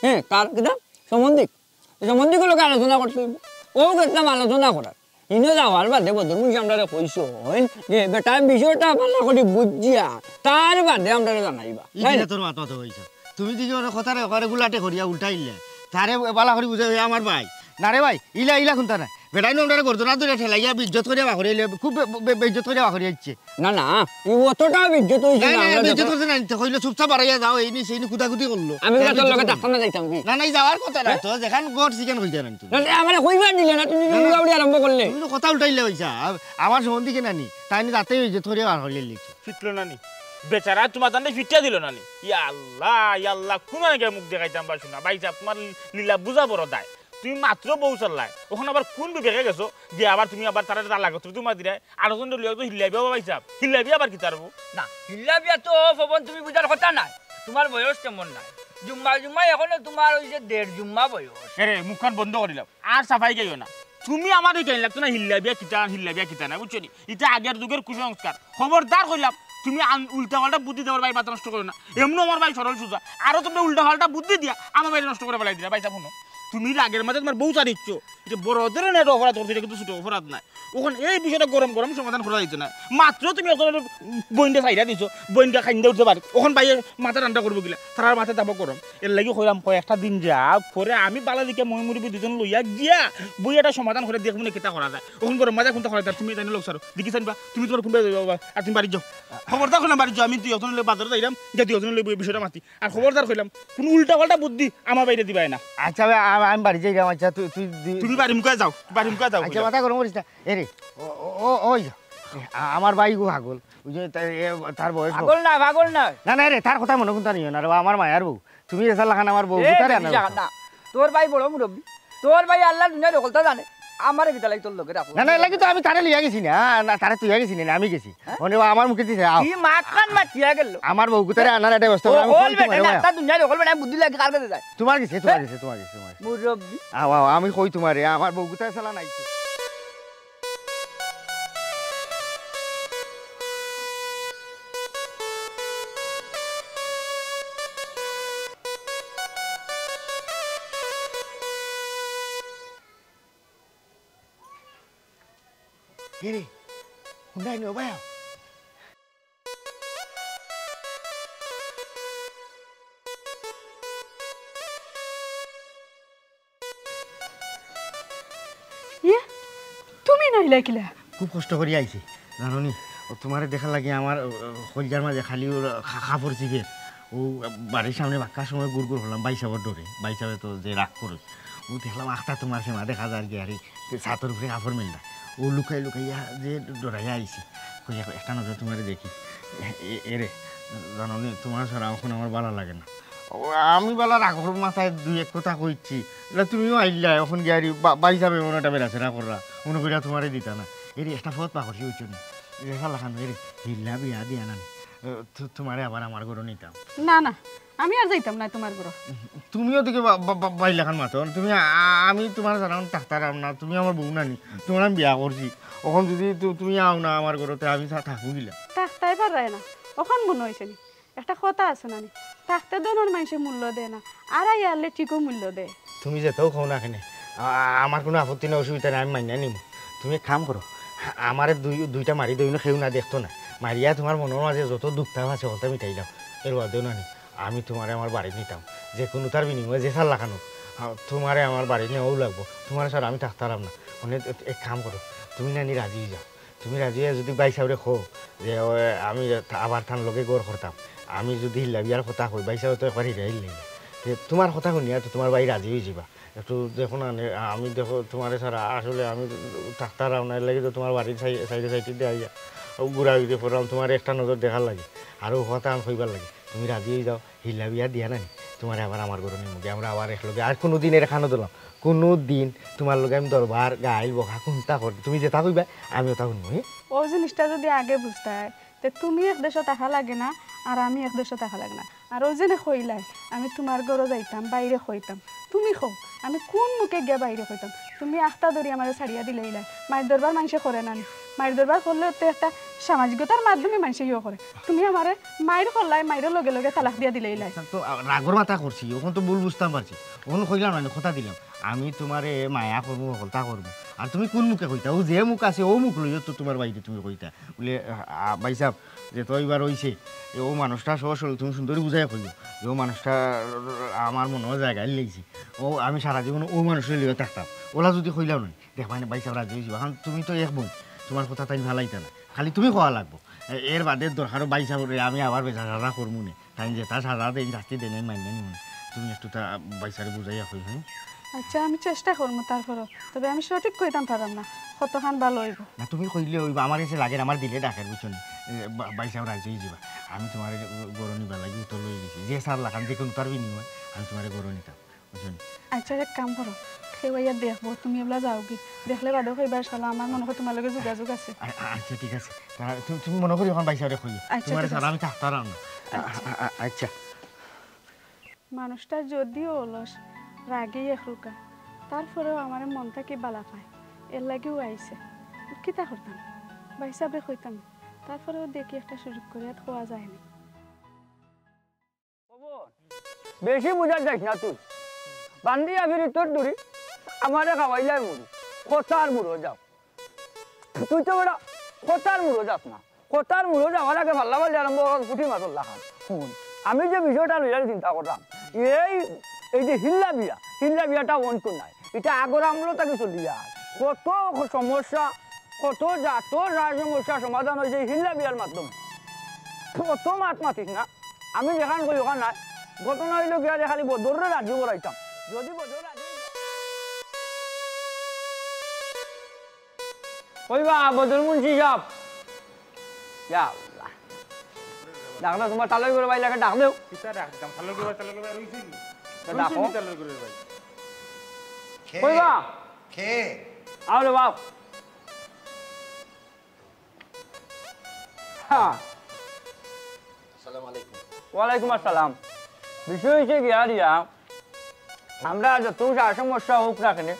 হ্যাঁ, তার কিতা সম্বন্ধিক। সম্বন্ধীগুলোকে আলোচনা করতে হইব। ও গেছিলাম আলোচনা করার। ইনো যাওয়ার বাদে বদর মুন্সি আমরারে কইছইন যে বেটা বিষয়টা ভালা করি বুঝিয়া তার বাদে আমরারে জানাইবা। ই তাই না? কিতা তোর মাত মাতো হইছে? তুমি দিকে ওর কথারে ওরে গুলাটে করিয়া উল্টাইলে। তারে ভালা করি বুঝাই আমার ভাই। না রে ভাই, ইলা ইলা কুন্তা না। বেটাইনু আমরারে গর্দনা ধরে ঠেলাইয়া বেইজ্জত করিয়া বাকরি আইলে, খুব বে-, বে-, বেইজ্জত করিয়া বাকরি আইছে। না, না, ই অতটা বেইজ্জত হইছে না, না, না, আমরা বেইজ্জত যত করছে না, নিতে কইলো চুপচাপ বাড়াইয়া যাও, এই নি, সেই নি, কুদাকুদি করলো। আমি তা বেটার লগে থাকতাম না, যাইতাম কি? না, না, এই যাওয়ার কথা না তো, যেখান ঘর সেখান কইতে না তুমি। না, না, আমারে কইবার দিলে না, তুমি না, না। উড়াউড়ি আরম্ভ করলে। তুমি তো কথা উল্টাইলে হইছা, আ-, আমার সম্বন্ধে কি নানি, তাই নি তাতেই বেইজ্জত করিয়া বার করিয়া লিখছো। ফিটলো নানি, বেচারা তোমার জানতে ফিটিয়া দিল নানি। ইয়া আল্লাহ, ইয়া আল্লাহ, কোন আগে মুখ দেখাইতাম বা শোনা, ভাই সাহেব, তোমার লীলা বুঝা বড় দায়। তুমি মাত্র বউ চাল্লায়, ওখানে আবার কোন বিবেকে গেছো যে আবার তুমি আবার তারা তালাক করতে তোমার দিরায়? আরো জন লইয়া তো হিল্লা বিয়া ভাই সাহেব, হিল্লা বিয়া আবার কিতা রে বা? না, হিল্লা বিয়া তো পবন তুমি বুঝার কথা নাই, তোমার বয়স তেমন নাই। জুম্মা জুম্মা এখনো তোমার ওই যে দেড় জুম্মা বয়স। এরে মুখখান বন্ধ করিলাও, আর সাফাই গাইও না। তুমি আমার ওই গাইন লাগতো না, হিল্লা বিয়া কিতা, হিল্লা বিয়া কিতা না, বুঝছো নি? ইটা আগের যুগের কুসংস্কার। খবরদার কইলাম, তুমি আন-, উল্টা পাল্টা বুদ্ধি দেওয়ার ভাই মাথা নষ্ট করো না। এমনও আমার ভাই সরল সুজা, আরো তোমরা উল্টা পাল্টা বুদ্ধি দিয়া আমার ভাই নষ্ট করে ফেলাই দিলা। ভাই সাহেব, হুনো, তুমি রাগের মাঝে তোমার বউ চারিচ্ছ, এটা বড় ধরনের একটা অপরাধ করছো, এটা কিন্তু ছোট অপরাধ নাই। ওখান এই বিষয়টা গরম গরম সমাধান করা যাইতো না। মাত্র তুমি ওখানে বইনটা ছাইড়া দিছো, বইনটা খাইন্দা উঠতে পারে, ওখান ভাইয়ে মাথা ঠান্ডা করবো কিলা, তার মাথা যাবো গরম। এর লাগি কইলাম, কয় একটা দিন যা, পরে আমি বালা দিকে মই মুরব্বি দুজন লইয়া গিয়া বই একটা সমাধান করে দেখবো না কিতা করা যায়। ওখান গরম মাঝে কোনটা করা যায়, তুমি জানি লোক সারো, দেখি চাইবা, তুমি তোমার কোনটা যাবে বাবা, আর তুমি বাড়ি যাও। খবরদার কইলাম বাড়ি যাও, আমি দুই একজন লইয়া বাজারে যাইলাম, যে দুই একজন লইয়া বিষয়টা মাতি। আর খবরদার কইলাম, কোনো উল্টা পাল্টা বুদ্ধি আমার বাইরে দিবায় না। আচ্ছা ভাই, আমি বাড়ি যাইরাম। আচ্ছা, তুই, তুই, তুই তুমি বাড়ি মুখে যাও, বাড়ি মুখে যাও, আচ্ছা, কইলাম। মাথা গরম করিস না। এ রে, ও, ও, ও, ওই যা। এ, আ-, আমার ভাই গো পাগল। ওই যে তা-, এ, তার বয়স কত? পাগল না, পাগল না। না, না রে, তার কথা মনো কুন্তা নিও না রে, আমার মায়ার বউ। তুমি এসার লাখান আমার বউ এ, গুতারে আনো। না। তোর ভাই বড় মুরব্বি, তোর ভাই আল্লাহ দুনিয়ার হকলতা জানে। আমারে কিতা লাগি তোর লগে রাখো? না, না, এর লাগি তো আমি তারে লইয়া গেছি না, না, তারে তুইয়া গেছি না, আমি গেছি। হ্যাঁ? মানে ও আমার মুখে দিছে, আও। কি মাতখান মাতিয়া গেল? আমার বউ গুতারে আনার একটা ব্যবস্থা করো, আমি হকল কই তোমারে বেটা, মায়া। নাস্তা দুনিয়ার হকল বেটা, বুদ্ধি লাগি কার কাছে যায়? তোমার গেছে, তোমার হ্যাঁ? গেছে, তোমার গেছে, তোমার গেছে। মুরব্বি। আও, আও, আমি কই তোমারে, আমার বউ গুতারে চালা নাই। কিরে, হুন্ডাই নিও ভাই? ইয়ে, তুমি নাইলা কিলা? খুব কষ্ট করি আইছি, জানো নি? ও তোমারে দেখার লাগি আমার, ও, ও, কলজার মাঝে খালি ওর খা-, কাপড় চিপে। ও বাড়ির সামনে বাক্কা সময় গুড় গুড় হলাম, বাইসাবর ডরে। বাইসাবে তো যে রাগ করে। ও দেখলাম আখতা তোমার সেমা দেখা যার গিয়া রে, ছাতর উপরে কাপড় মেললা। ও লুকাই লুকাইয়া যে ডরাইয়া আইছি। কই, এক-, একটা নজর তোমারে দেখি। এ-, এ-, এরে, জানো নি, তোমার ছাড়া এখন আমার ভালা লাগে না। ও, আমি বালা রাগর মাথায় দুই এক কথা কইছি। এটা তুমিও আইলা, এখন গিয়া রে, বা-, বাইসাবে মনে একটা বেড়াছেড়া কররা। মনে করিয়া তোমারে দিতা না। এরে, একটা পথ পাকড়ছি, বুঝছো নি? রেখা লাখানো, এরে, হিল্লা বিয়া দিয়া না নি। এ, তু-, তোমারে আবার আমার ঘরো নিতাম। না, না, আমি আর যাইতাম না তোমার ঘরো। তুমিও দেখি বা-, বা-, বা-, বাইর লাখান মাতো। তুমি আ-, আ-, আমি তোমার ছাড়া এখন থাকতারাম না। তুমি আমার বউ নানি। তোমার আমি বিয়া করছি। এখন যদি তু-, তুমি আও না আমার ঘরো, তে আমি থা-, থাকবো কিলা? থাকতায় পাররায় না। অখন মনো অইছে নি? একটা কথা আছে না নি? থাকতে ধনর মাইনষে মূল্য দেয় না। আর আইয়া হারলে ঠিকও মূল্য দেয়। তুমি যেতাউ কও না কেনে, আ-, আ-, আমার কুনু আপত্তি নাই, অসুবিধা নাই, আমি মানিয়া নিমু। তুমি এক কাম করো, আমারে দুই, দুইটা মারি দেও, কেউ না দেখতো না। মারিয়া তোমার মনর মাঝে যত দুঃখ তাপ আছে, হকলতা মিটাইলাও। এর বাদেও না নি, আমি তোমারে আমার বাড়িত নিতাম। যে কুনুতার বিনিময়ে যে ছাড় লাখান অউক, আ, তোমারে আমার বাড়িত নেওয়াউ লাগবো। তোমারে ছাড়া আমি থাকতারাম না। মানে, এ-, এক কাম করো, তুমি না নি রাজি অইযাও। তুমি রাজি অইয়া যদি বাইসাবরে কও যে, "ও, আমি আবার তান লগে ঘর করতাম, আমি যদি হিল্লা বিয়ার কথা কই, বাইসাবে তো একবার হিরাইল নাই। তে তোমার কথা হুনিয়া তো তোমার ভাই রাজি অইযিবা।" একটু দেখো না নে, আমি দেখো, তোমারে ছাড়া আসলে আমি থাকতারাম না, এর লাগি তো তোমার বাড়ির সাই-, সাইডে সাইডে দিয়া আইয়া ঘুরাঘুরি কররাম, তোমারে একটা নজর দেখার লাগি, আর অউ কথা আমি কইবার লাগি। তুমি রাজি অইযাও, হিল্লা বিয়া দিয়া না নি, তোমারে আবার আমার ঘরো নিমু গি, আমরা আবার একলগে আর কুনুদিন এরে কানো দিলাম, কুনুদিন তোমার লগে আমি দরবার, গাইল, বকা, কুন্তা করি, তুমি যেতা কইবায়, আমি অতা হুনমু, হি? অউ জিনিসটা যদি আগে বুঝতায়, তে তুমি এক দেশো থাকা লাগে না, আর আমি এক দেশো থাকা লাগে না। আর অউ যেনে কইলায়, আমি তোমার ঘরো যাইতাম, ভাইরে কইতাম। তুমি কও, আমি কুন মুখে গিয়া ভাইরে কইতাম? তুমি আখতা ধরি আমারে ছাড়িয়া দিলাইলায়। মাইর দরবার মাইনষে করে না নি? মাইর দরবার করলেও তো একটা সামাজিকতার মাধ্যমে মাইনষে ইয়ে করে। তুমি আমারে মাইর করলায়, মাইরর লগে লগে তালাক দিয়া দিলাইলায়। আচ্ছা, তো, আ, রাগর মাথা করছি, অখন তো ভুল বুঝতাম পারছি। অখন কইলাম না নি, কথা দিলাম। আমি তোমারে মায়া করমু, হকলতা করমু। আর তুমি কুন মুখে কইতায়? অউ যে মুখ আছে, অউ মুখ লইয়া তো তোমার ভাইরে তুমি কইতায়। বুলে, আ, আ, ভাইসাব, যেতা অইবার অইছে, এ, অউ মানুষটা সহ সরল তুমি সুন্দরী বুঝাইয়া কইও। যে অউ মানুষটা আমার মনো জাগা লইছে। অউ আমি সারা জীবন অউ মানুষরে লইয়া থাকতাম। অলা যদি কইলাও না নি, দেখবায় না ভাইসাব রাজি অইযিবা। কারণ তুমি তো এক বইন, তোমার কথা তাইন ফালাইতা না। খালি তুমি কওয়া লাগবো। এ-, এর বাদে দরকার অয় ভাইসাবরে আমি আবার বেজার সাজা করমু নে। তাইন যেতা সাজা দেইন, শাস্তি দেইন, আমি মানিয়া নিমু। তুমি একটু তা ভাইসাবরে বুঝাইয়া কইও, হুম? আচ্ছা, আমি চেষ্টা করমু তারপরও। তবে আমি সঠিক কইতাম পাররাম না, কতখান ভালা অইবো। না, তুমি কইলে অইবো, আমার গেছে লাগের, আমার দিলে ডাকের, বুঝছো নি? এ, বা-, ভাইসাব রাজি অইযিবা। আমি তোমারে ঘরো নিবার লাগি উতলা অইগেছি। যে ছাড় লাখান, যে কুনুতার বিনিময়ে আমি তোমারে ঘরো নিতাম। বুঝছো নি? আচ্ছা, এক কাম করো, কেউ আইয়া দেখবো, তুমি এবলা যাওগি। দেখলে বাদেও কইবা, "শালা, আমার মনো অয় তোমার লগে যোগাযোগ আছে।" আ-, আ-, আচ্ছা, ঠিক আছে। তা তু-, তুমি মনো করি অখন ভাইসাবরে কইও। আচ্ছা, তোমারে ঠিক ছাড়া আছে। আমি থাকতারাম না। আ-, আচ্ছা। আ-, আ-, আচ্ছা। মানুষটা যদিও অলস, রাগী একরুকা, তারপরেও আমারে মন থাকি বালা পায়। এর লাগিউ আইছে। কিতা করতাম? ভাইসাবরে কইতাম। তারপরেও দেখি একটা সুযোগ করিয়া কওয়া যায় নি। পবন, বেশি বুঝাত যাইস না তুই। বান্দিয়া ফিরি তোর দূরি, আমারে খাওয়াইলাই মুড়ি। কথার মুড়ো যাও। তুই তো বেটা কথার মুড়ো যাস না। কথার মুড়ো যাওয়ার আগে ফাল্লা ফাল্লি আরম্ভ করস পুঠি মাছর লাখান। হুন, আমি যে বিষয়টা লইয়া চিন্তা করলাম, এই, এই যে হিল্লা বিয়া, হিল্লা বিয়াটা অখন তো নাই। ইটা আগর আমলো থাকি চলিয়া আয়। কত সমস্যা, কত জাতর সমস্যা সমাধান অইছে এই হিল্লা বিয়ার মাধ্যমে। অত মাত মাতিস না। আমি যেখান কই ওখান নাই। ঘটনা অইলো গিয়া যে খালি বদররে রাজি করাইতাম। যদি বদর রাজি কইবা, বদরুল মুন্সি সাব। ইয়া আল্লাহ। ডাক দেও, তুমার তালই করে ভাই লাগে, ডাক দেও। কিতা ডাক দিতাম? তালই করে ভাই, তালই করে ভাই, রইছে নি? তো ডাকো। রইছে নি তালই করে ভাই? খে। কইবা? খে। আও রে বাপ। হ্যাঁ। আসসালামু আলাইকুম। ওয়ালাইকুম আসসালাম। বিষয় হইছে গিয়া রিয়া, আমরা যত সা-, সমস্যা হোক না কেনে,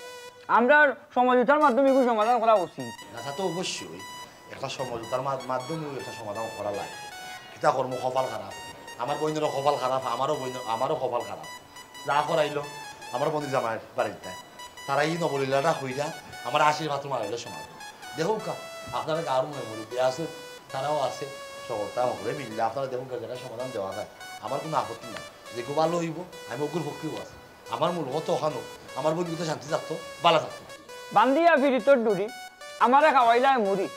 আমরা সমঝোতার মাধ্যমে এগুলো সমাধান করা উচিত। না, তা তো অবশ্যই। একটা সমঝোতার মা-, মাধ্যমেও একটা সমাধান করা লাগে। কিতা করমু, কপাল খারাপ। আমার বইনেরও কপাল খারাপ, আমারও বইন-, আমারও কপাল খারাপ। যা করাইলো, আমার বইনর জামাইর বাড়ির তাই। তারা ই নবলীলাটা কইরা আমার আশীর্বাদ মারাইলো সমাজ। দেখউক্কা, আপনারা গাঁওর ময় মুরব্বি আছে, তারাও আছে, সকলতা হকলে মিললে আপনারা দেখউক্কা, যেটা সমাধান দেওয়া যায়, আমার কুনু আপত্তি নাই। যেগু ভালো অইবো, আমি অগুর পক্ষেও আছি। আমার মূল কথা অখানো, আমার বইন কিন্তু শান্তি থাকতো, ভালা থাকতো। বান্ধিয়া পিরিতর ডুরি, আমারে খাওয়াইলায় মুড়ি,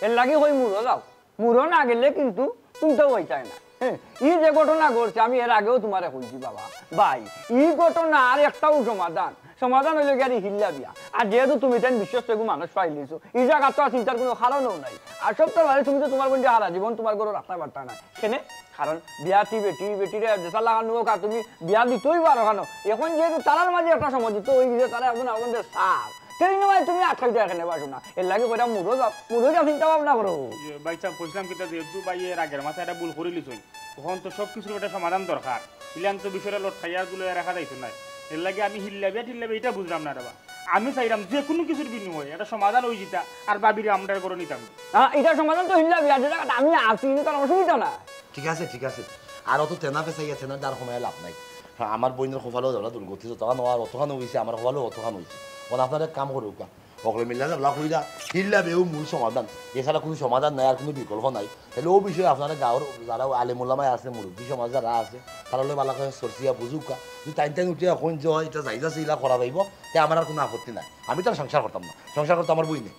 এর লাগি কই মুড়ো যাও। মুড়ো না গেলে কিন্তু তুমরাও অইতায় না। হ্যাঁ, ই যে ঘটনা ঘটছে, আমি এর আগেও তুমারে কইছি বাবা। ভাই, ই ঘটনা আর একটাও সমাধান। সমাধান অইলো গিয়া আর হিল্লা বিয়া। আর যেহেতু তুমি তাইন বিশ্বস্ত এগু মানুষ পাইলিছো, ই জাগাত তো আর চিন্তার কুনু কারণও নাই। আর সবটা ভাই, তুমি তো তুমার বইনরে হারা জীবন তুমার ঘরো রাখতায় পারতায় না। কেনে? কারণ বিয়াতি বেটি, বেটিরে যেছা লাখান হোক, আর তুমি বিয়া দিতেউ পারো কেনে? এখন যেহেতু তারার মাঝে একটা সমঝোতা অই গেছে, তারা এখন এখন যে সার, তেই নয় তুমি আটকাইতায় কেনে পারছো না। এর লাগি কইরা মুড়ো যাও, মুড়ো যাও, চিন্তা ভাবনা করো। ইয়ে, ভাইসাব, কইছিলাম কিতা, যেহেতু ভাইয়ে এর আগের মাসে একটা ভুল করিলিছইন, অখন তো সব কিছুর একটা সমাধান দরকার। ইলান তো বিষয়টা লটকাইয়া ঝুলাইয়া রাখা যাইতো নায়। এর লাগি আমি হিল্লা বিয়া টিল্লা বিয়া ইটা বুঝলাম না রে বা। আমি চাইরাম যে কুনু কিছুর বিনিময়ে একটা সমাধান অই যিতা, আর ভাবিরে আমরার ঘরো নিতাম। না, ইটার সমাধান তো হিল্লা বিয়া, যেটা আমি আছি, ইনো তার অসুবিধা না। ঠিক আছে, ঠিক আছে। আর অত তেনা পেঁচাইয়া তেনার দার কমাইয়া লাভ নাই। আমার বইনর কপালো ধরা দুর্গতি যতখান অওয়ার অতখান অইছে, আমার কপালো অতখান অইছে। অখন আপনারা এক কাম করউক্কা, হকলে মিল্লা যাবলা কইরা, হিল্লা বিয়াউ মূল সমাধান। এছাড়া কুনু সমাধান নাই, আর কুনু বিকল্প নাই। তাইলে অউ বিষয়ে আপনারা গাঁওর যারা আলেম ওলামায় আছে, মুরব্বি সমাজ যারা আছে, তারার লগে ভালা করি চর্চিয়া বুঝউক্কা। যদি তাইন তাইন উঠিয়া কইন যে, "অয়, ইটা জায়েজ আছে, ইলা করা যাইবো", তে আমার আর কুনু আপত্তি নাই। আমি তো আর সংসার করতাম না, সংসার করতো আমার বইনে।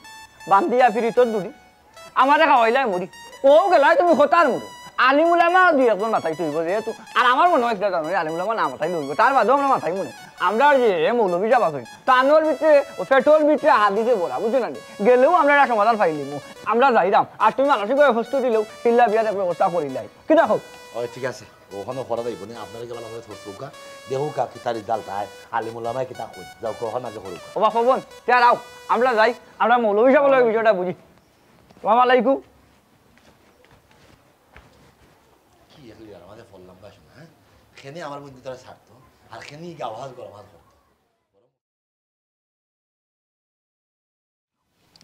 বান্ধিয়া পিরিতর ডুরি, আমারে খাওয়াইলায় মুড়ি। অউ গেলায় তুমি কথার মুড়ো। আলিম উলামা দুই একজন মাতাইতে অইবো যেহেতু, আর আমার মনো অয় কিতা জানো, আলিম উলামা না মাতাইলে অইবো, তার বাদেও আমরা মাতাইমু নে। আমরার যে মৌলভী সাব আছইন, তানর ভিতরে, অউ পেটর ভিতরে হাদিসে ভরা, বুঝছো না নি? গেলেউ আমরা একটা সমাধান পাইলিমু। আমরা যাইরাম, আর তুমি মানসিকভাবে প্রস্তুতি লও, হিল্লা বিয়ার এক ব্যবস্থা করিলাই। কিতা কও? অয়, ঠিক আছে, অখানো করা যাইবো নে, আপনারা গিয়া ভালা করি চর্চিউক্কা, দেখউক্কা কিতা result আয়, আলিম উলামায় কিতা কইন, যাউক্কা, অখান আগে করউক্কা। ও বা পবন, তে আর আও, আমরা যাই, আমরা মৌলভী সাবর লগে বিষয়টা বুঝি। আসসালামু আলাইকুম। কি এক লিয়ার মাঝে পড়লাম বা শোনা, হ্যাঁ? কেনে আমার বইন তারে ছাড়তো, আর কেনে গাওয়াজ গরমাজ করতো।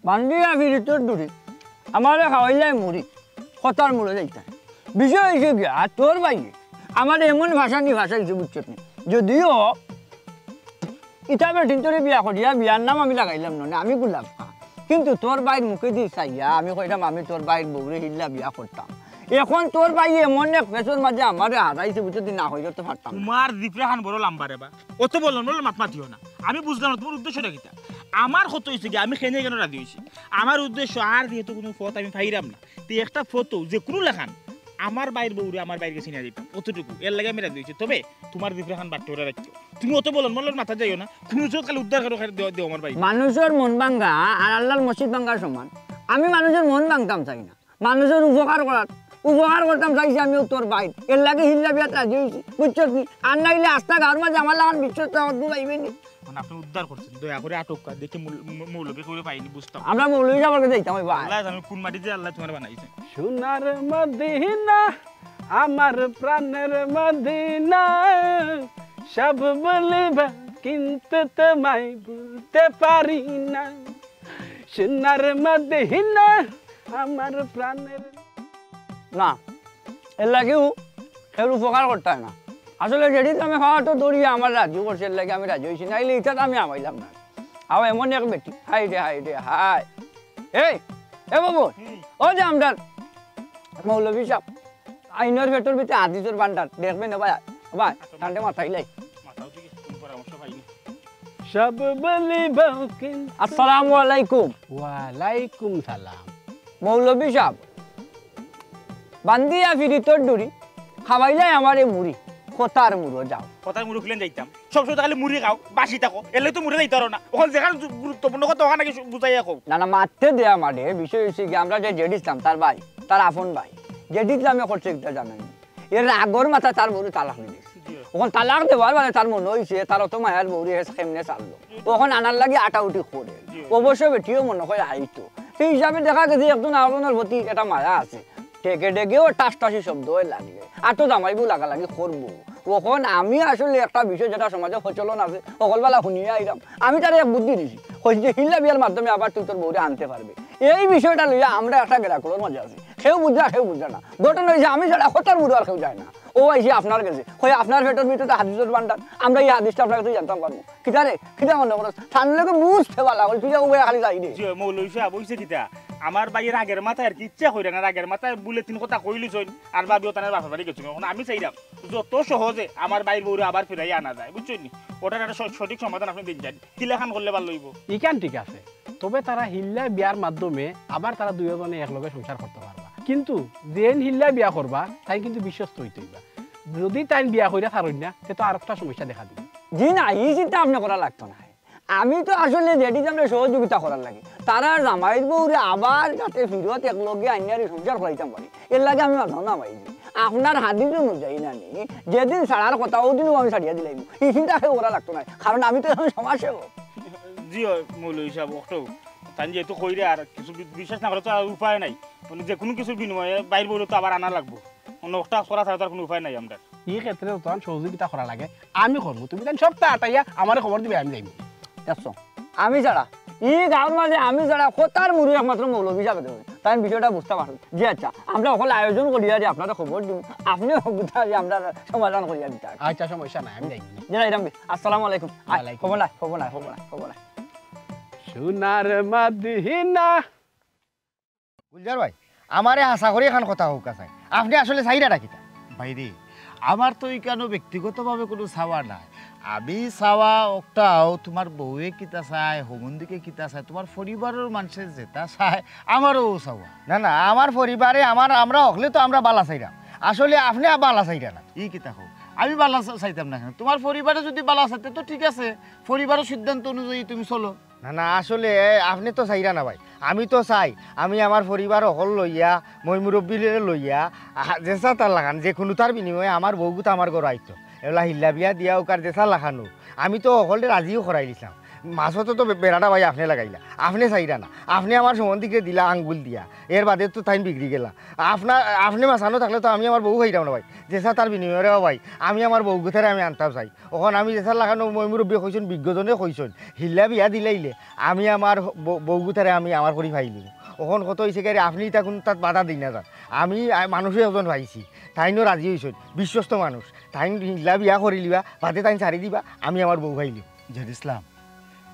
বান্ধিয়া পিরিতর ডুরি, আমারে খাওয়াইলায় মুড়ি, কথার মুড়ো যাইতায়। বিষয় অইছে গিয়া, তোর ভাইয়ে আমারে এমন ভাষা নি ভাষাইছে, বুঝছত নি? যদিও ইতা বেটিন্তরে বিয়া করিয়া বিয়ার নাম আমি লাগাইলাম না, আমি গোলাপ খান। কিন্তু তোর ভাইর মুখেদি চাইয়া আমি কইরাম, "আমি তোর ভাইর বউরে হিল্লা বিয়া করতাম।" এখন তোর ভাইয়ে এমন এক পেচর মাঝে আমারে হারাইছে, বুঝছত নি, না কইলে তো পারতাম না। তুমার জিফরা খান বড় লাম্বা রে বা। অত বলন বলন মাত মাতিও না। আমি বুঝলাম না তুমার উদ্দেশ্যটা কিতা। আমার কথা অইছে কি, আমি কেনে কেনে রাজি অইছি। আমার উদ্দেশ্য আর যেহেতু কুনু পথ আমি পাইরাম না, তে একটা পথও যে কুনু লাখান আমার ভাইর বউরে আমার ভাইর গেছে নিয়া দিতাম, অতটুকু। এর লাগি আমি রাজি অইছি। তবে তুমার জিফরা খান বাট্টরা রাখিও। তুমি অত বলন বলন মাত যাইও না। কুনু সুযোগ খালি উদ্ধার করো, খালি দেও, দেও আমার ভাই। মানুষর মন ভাঙ্গা আর আল্লার মসজিদ ভাঙ্গার সমান। আমি মানুষর মন ভাঙতাম চাই না, মানুষর উপকার করার, উপকার করতাম চাইছি আমিও তোর ভাইর। এর লাগি হিল্লা বিয়াত রাজি অইছি, বুঝছত নি? আর নাইলে আস্তা গাঁওর মাঝে আমার লাখান বিশ্বস্ত অত দূর আইবে নি। মানে আপনি উদ্ধার করছেন, দয়া করে আটক কর, দেখি মূল-, মূ-, মৌলভী কই পাইনি, বুঝতাম। আমরা মৌলভী সাবর গেছে যাইতাম, ওই ভাই। আল্লাহ জানে কোন মাটিতে আল্লাহ তুমারে বানাইছে। সোনার মদিনা, আমার প্রাণের মদিনা, সব বলিবা কিন্তু তোমায় বলতে পারি না। সোনার মদিনা, আমার প্রাণের না, এর লাগিউ এর উপকার করতায় না। আসলে যেটি দামে খাওয়া তো দরিয়া আমার রাজি করছে, এর লাগি আমি রাজি অইছি, নাইলে ইটা তো আমি আমাইলাম না। আও এমন এক বেটি, হায় রে, হায় রে, হায়। এই, এ বাবু, হুম। ও যে আমরার মৌলভী সাব, আইনর পেটর ভিতরে হাদিসর ভান্ডার, দেখবে না ভাই, ভাই, ঠান্ডা মাথায় লাই। মাথাও ঠিক আছে, কোন পরামর্শ পাইনি। সব বলিব কিন্তু আসসালামু আলাইকুম। ওয়ালাইকুম সালাম। মৌলভী সাব, বান্ধিয়া পিরিতর ডুরি, খাওয়াইলায় আমারে মুড়ি। কথার মুড়ো যাও। কথার মুড়ো কিলান যাইতাম? সব সময় তো খালি মুড়ি খাও, বাসি থাকো, এর লাগি তো মুড়ো যাইতায় পারো না। অখন যেখান গুরুত্বপূর্ণ কথা, অখান আগে বুঝাইয়া কও। না, না, মাততে দে আমারে। বিষয় অইছে কি, আমরা যে জেড ইসলাম, তার ভাই, তার আপন ভাই, জেড ইসলামে করছে কিতা জানইন নি? এর রাগর মাথায় তার বউরে তালাক দিছে। জি। অখন তালাক দেওয়ার বাদে তার মনো অইছে, তার অত মায়ার বউরে হে কেমনে ছাড়লো। অখন আনার লাগি আটাউটি করে। জি। অবশ্য বেটিও মনো অয় আইতো। সেই হিসাবে দেখা গেছে একজন আরকজনর প্রতি একটা মায়া আছে। ঠেকে ঠেকেও টাসটাসি শব্দ অয় লাগলে। আর তো জামাই বউ লাগালাগি করবো। অখন আমি আসলে একটা বিষয় যেটা সমাজে প্রচলন আছে, হকলবালা হুনিয়া আইরাম। আমি তারে এক বুদ্ধি দিছি। কইছি যে হিল্লা বিয়ার মাধ্যমে আবার তুই তোর বউরে আনতে পারবে। এই বিষয়টা লইয়া আমরা একটা গেরাকলর মাঝে আছি। কেউ বুঝরা, কেউ বুঝরা না। ঘটনা অইছে আমি ছাড়া কথার মুড়ো আর কেউ যায় না। অউ আইছে আপনার গেছে। কয় আপনার পেটর ভিতরে তো হাদিসর ভান্ডার। আমরা ই হাদিসটা আপনার গেছে জানতাম পারমু। কিতা রে? কিতা মনো করো? তার লগে বুঝতে পারলা। ওই তুই অউ খালি যাই রে। জি, মৌলভী সাব, অইছে কিতা? আমার ভাইয়ে রাগর মাথায় আর কি ইচ্ছা কইরা না, রাগর মাথায় বুলে তিন কথা কইলিছইন, আর ভাবিও তানর বাপর বাড়ি গেছইন। অখন আমি চাইরাম, যত সহজে আমার ভাইর বউরে আবার ফিরাইয়া আনা যায়, বুঝছইন নি? ওটার একটা স-, সঠিক সমাধান আপনে দিন যাইন। কিলাখান করলে ভালা অইবো? ইখান ঠিক আছে, তবে তারা হিল্লা বিয়ার মাধ্যমে আবার তারা দুইওজনে একলগে সংসার করতা পারবা। কিন্তু যেইন হিল্লা বিয়া করবা, তাইন কিন্তু বিশ্বস্ত অইতে অইবা। যদি তাইন বিয়া কইরা ছাড়ইন না, তে তো আরোকটা সমস্যা দেখা দিবো। জি না, ই চিন্তা আপনে করা লাগতো নায়। আমি তো আসলে জেড ইসলামরে সহযোগিতা করার লাগি, তারার জামাইর বউরে আবার যাতে ফিরত একলগে আনিয়া সংসার করাইতাম পারি, এর লাগি আমি মাথাও নামাইছি। আপনার হাদিস অনুযায়ী না নি, যেদিন ছাড়ার কথা, অউ দিনউ আমি ছাড়িয়া দিলাইমু। ই চিন্তা কেউ করা লাগতো নায়, কারণ আমি তো এখন সমাজসেবক। জি অয়, মৌলভী সাব, অখটাউ। তাইন যেহেতু কইরা আর কিছু বি-, বিশ্বাস না করলে তো আর উপায় নাই। মানে, যে কুনু কিছুর বিনিময়ে ভাইর বউরে তো আবার আনা লাগবো। অন্য অখটা করা ছাড়া তো আর কুনু উপায় নাই আমরার। ই ক্ষেত্রে যতখান সহযোগিতা করা লাগে, আমি করমু। তুমি তাইন সপ্তাহ আটাইয়া আমারে খবর দিবায়, আমি যাইমু। দেখছো, আমি ছাড়া, ই গাঁওর মাঝে আমি ছাড়া কথার মুড়ো একমাত্র মৌলভী সাবে দেয়। তাইন বিষয়টা বুঝতা পারইন। জি আচ্ছা, আমরা হকল আয়োজন করিয়া যে আপনারে খবর দিমু, আপনে হকলতা যে আমরার সমাধান করিয়া দিতা। আচ্ছা, সমস্যা নাই, আমি যাইমু। জি, যাইরাম বে। আসসালামু আলাইকুম। আয়, ওয়ালাইকুম। খবর নাই, খবর নাই, খবর নাই, খবর নাই। সোনার মাদিনা। গুলজার ভাই, আমারে হাছা করি একখান কথা কউক্কা চাই, আপনে আসলে চাইরা না কিতা? ভাইরে, আমার তো ইখানো ব্যক্তিগতভাবে কুনু চাওয়া নাই। আমি চাওয়া অখটাউ, তুমার বউয়ে কিতা চায়, হমন্দিকে কিতা চায়, তুমার পরিবারর মানষে যেতা চায়, আমারও অউ চাওয়া। না, না, আমার পরিবারে, আমার, আমরা হকলে তো আমরা ভালা চাইরাম। আসলে আপনে ভালা চাইরা না। ই কিতা কও? আমি ভালা চা-, চাইতাম না কেনে? তুমার পরিবারে যুদি ভালা চায়, তে তো ঠিক আছে, পরিবারর সিদ্ধান্ত অনুযায়ী তুমি চলো। না, না, আসলে আপনে তো চাইরা না ভাই, আমি তো চাই, আমি আমার পরিবার হকল লইয়া, ময়-মুরব্বিরে লইয়া, আহা, যেছা তার লাখান, যে কুনুতার বিনিময়ে আমার বউগুতা আমার ঘরো আইতো। এবলা হিল্লা বিয়া দিয়া অউক আর যেছা লাখান অউক, আমি তো হকলরে রাজিও করাইলিছলাম। মাঝে তো, তো বে-, বেড়াটা ভাই আপনে লাগাইলা, আপনে চাইরা না, আপনে আমার সম্বন্ধিকরে দিলা আঙ্গুল দিয়া, এর বাদে তো তাইন বিগড়ি গেলা। আপনার, আপনে মাঝখানো থাকলে তো আমি আমার বউ পাইরাম না ভাই, যেছা তার বিনিময়ে রে ভাই, আমি আমার বউগুতারে আমি আনতাম চাই। অখন আমি যেছার লাখান ময়-মুরব্বিয়ে কইছইন, বিজ্ঞজনে কইছইন, হিল্লা বিয়া দিলাইলে আমি আমার বউ-, বউগুতারে আমি আমার করি পাইলিমু। অখন কথা অইছে গিয়া, আপনে ইতা কুনু তাত বাধা দেইন না যান। আমি, আ, মানুষও একজন পাইছি, তাইনও রাজি অইছইন, বিশ্বস্ত মানুষ, তাইন হিল্লা বিয়া করিলিবা, বাদে তাইন ছাড়ি দিবা, আমি আমার বউ পাইলিমু। জেড ইসলাম,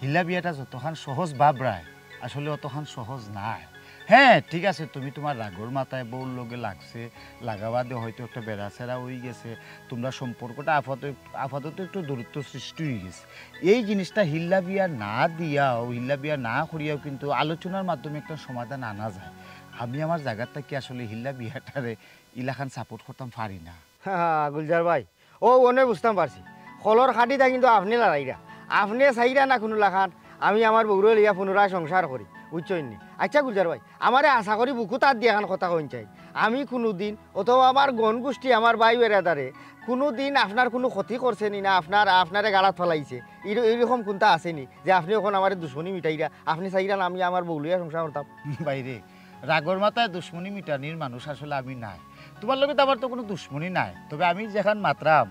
হিল্লা বিয়াটা যতখান সহজ ভাবরায়, আসলে অতখান সহজ নায়। হ্যাঁ, ঠিক আছে, তুমি তুমার রাগর মাথায় বউর লগে লাগছে, লাগা বাদে হয়তো একটা বেড়াছেড়া অইগেছে, তুমরার সম্পর্কটা আপাতত, আপাতত একটু দূরত্ব সৃষ্টি অইগেছে। এই জিনিসটা হিল্লা বিয়া না দিয়াও, হিল্লা বিয়া না করিয়াও কিন্তু আলোচনার মাধ্যমে একটা সমাধান আনা যায়। আমি আমার জাগাত থাকি আসলে হিল্লা বিয়াটারে ইলাখান support করতাম পারি না। হা, গুলজার ভাই, অউ অনে বুঝতাম পারছি। কলর কাঠিটা কিন্তু আপনে লাড়াইরা। আপনে চাইরা না কুনু লাখান, আমি আমার বউরে লইয়া পুনরায় সংসার করি, বুঝছইন নি? আচ্ছা গুলজার ভাই, আমারে হাছা করি বুকুত আত দিয়া একখান কথা কইন চাই। আমি কুনুদিন, অথবা আমার গণ গুষ্টি, আমার ভাই বেরাদারে, কুনুদিন আপনার কুনু ক্ষতি করছে নি না, আপনার, আপনারে গালাত ফালাইছে, ইর-, ইরকম কুনতা আছে নি যে আপনে অখন আমারে দুশমনি মিটাইরা, আপনে চাইরা না আমি আমার বউ লইয়া সংসার করতাম? ভাইরে, রাগর মাথায় দুশমনি মিটানির মানুষ আসলে আমি নায়। তুমার লগে তো আমার তো কুনু দুশমনি নাই, তবে আমি যেখান মাতরাম,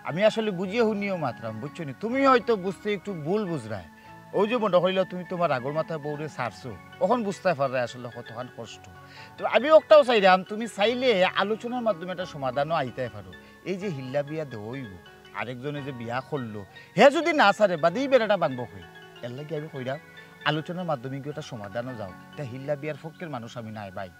আমি আসলে বুঝিয়া হুনিয়া মাতরাম, বুঝছো নি? তুমি হয়তো বুঝতে একটু ভুল বুঝরায়। অউ যে মনো করিলাও তুমি তুমার রাগর মাথায় বউরে ছাড়ছো, অখন বুঝতায় পাররায় আসলে কতখান কষ্ট। তো আমি অকটাও চাইরাম, তুমি চাইলে আলোচনার মাধ্যমে একটা সমাধানও আইতায় পারো। এই যে হিল্লা বিয়া দেওয়া অইবো, আরেকজনে যে বিয়া করলো, হে যুদি না ছাড়ে, বাদে ই বেড়াটা ভাঙবো কই? এর লাগি আমি কইরাম, আলোচনার মাধ্যমে কি একটা সমাধানও যাও। তা হিল্লা বিয়ার পক্ষের মানুষ আমি নায় ভাই।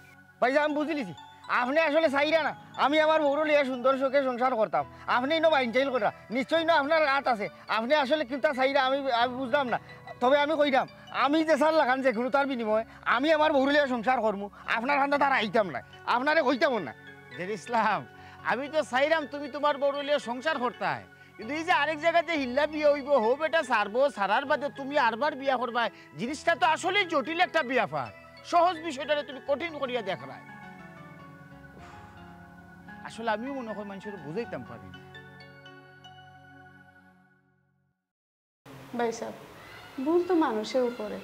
ভাই, আমি বুঝিলিছি, আপনে আসলে চাইরা না আমি আমার বউরে লইয়া সুন্দর সুখে সংসার করতাম। আপনে ইনো বাইনচাইল কররা, নিশ্চয় ইনো আপনার আত আছে। আপনে আসলে কিতা চাইরা আমি, আমি বুঝলাম না। তবে আমি কইরাম, আমি যেছার লাখান যে কুনুতার বিনিময়ে আমি আমার বউরে লইয়া সংসার করমু, আপনার কান্দাত আর আইতাম না, আপনারে কইতামও না। জেড ইসলাম, আমি তো চাইরাম তুমি তুমার বউরে লইয়া সংসার করতায়, কিন্তু এই যে আরেক জাগাত যে হিল্লা বিয়া অইবো, হউ বেটা ছাড়বো, ছাড়ার বাদে তুমি আরবার বিয়া করবায়, জিনিসটা তো আসলেই জটিল একটা ব্যাপার। সহজ বিষয়টারে তুমি কঠিন করিয়া দেখরায়। আসলে আমিও মনে হয় মানষরে বুঝাইতাম পারি না। ভাইসাব, ভুল তো মানুষেউ করে।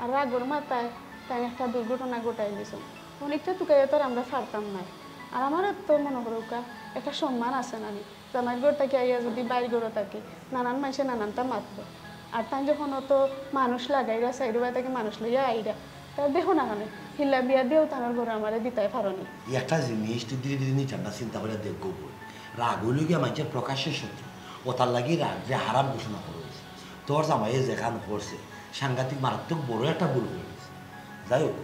আর রাগর মাথায় তাইন একটা দুর্ঘটনা ঘটাই দিছইন। অনেকটা তুকাইয়া তো আর আমরা পারতাম নায়। আর আমারও তো মনো করউক্কা একটা সম্মান আছে নানি? জামাইর ঘর থাকি আইয়া যুদি বাইর ঘরো থাকি, নানান মানষে নানানতা মাতবো। আর তাইন যখন অত মানুষ লাগাইরা, চাইরোবায় থাকি মানুষ লইয়া আইরা, তা দেখো না কেনে, হিল্লা বিয়া দিয়াউ তান ঘরো আমারে দিতায় পারো নি। একটা জিনিস তুই ধীরে ধীরে নিচানটা চিন্তা করিয়া দেখগো বইন। রাগ অইলো গিয়া মানষর প্রকাশ্য শত্রু। অতার লাগি রাগরে হারাম ঘোষণা করা অইছে। তোর জামাইয়ে যেখান করছে, সাংঘাতিক মারাত্মক বড় একটা ভুল করি দিছে। যাই হউক,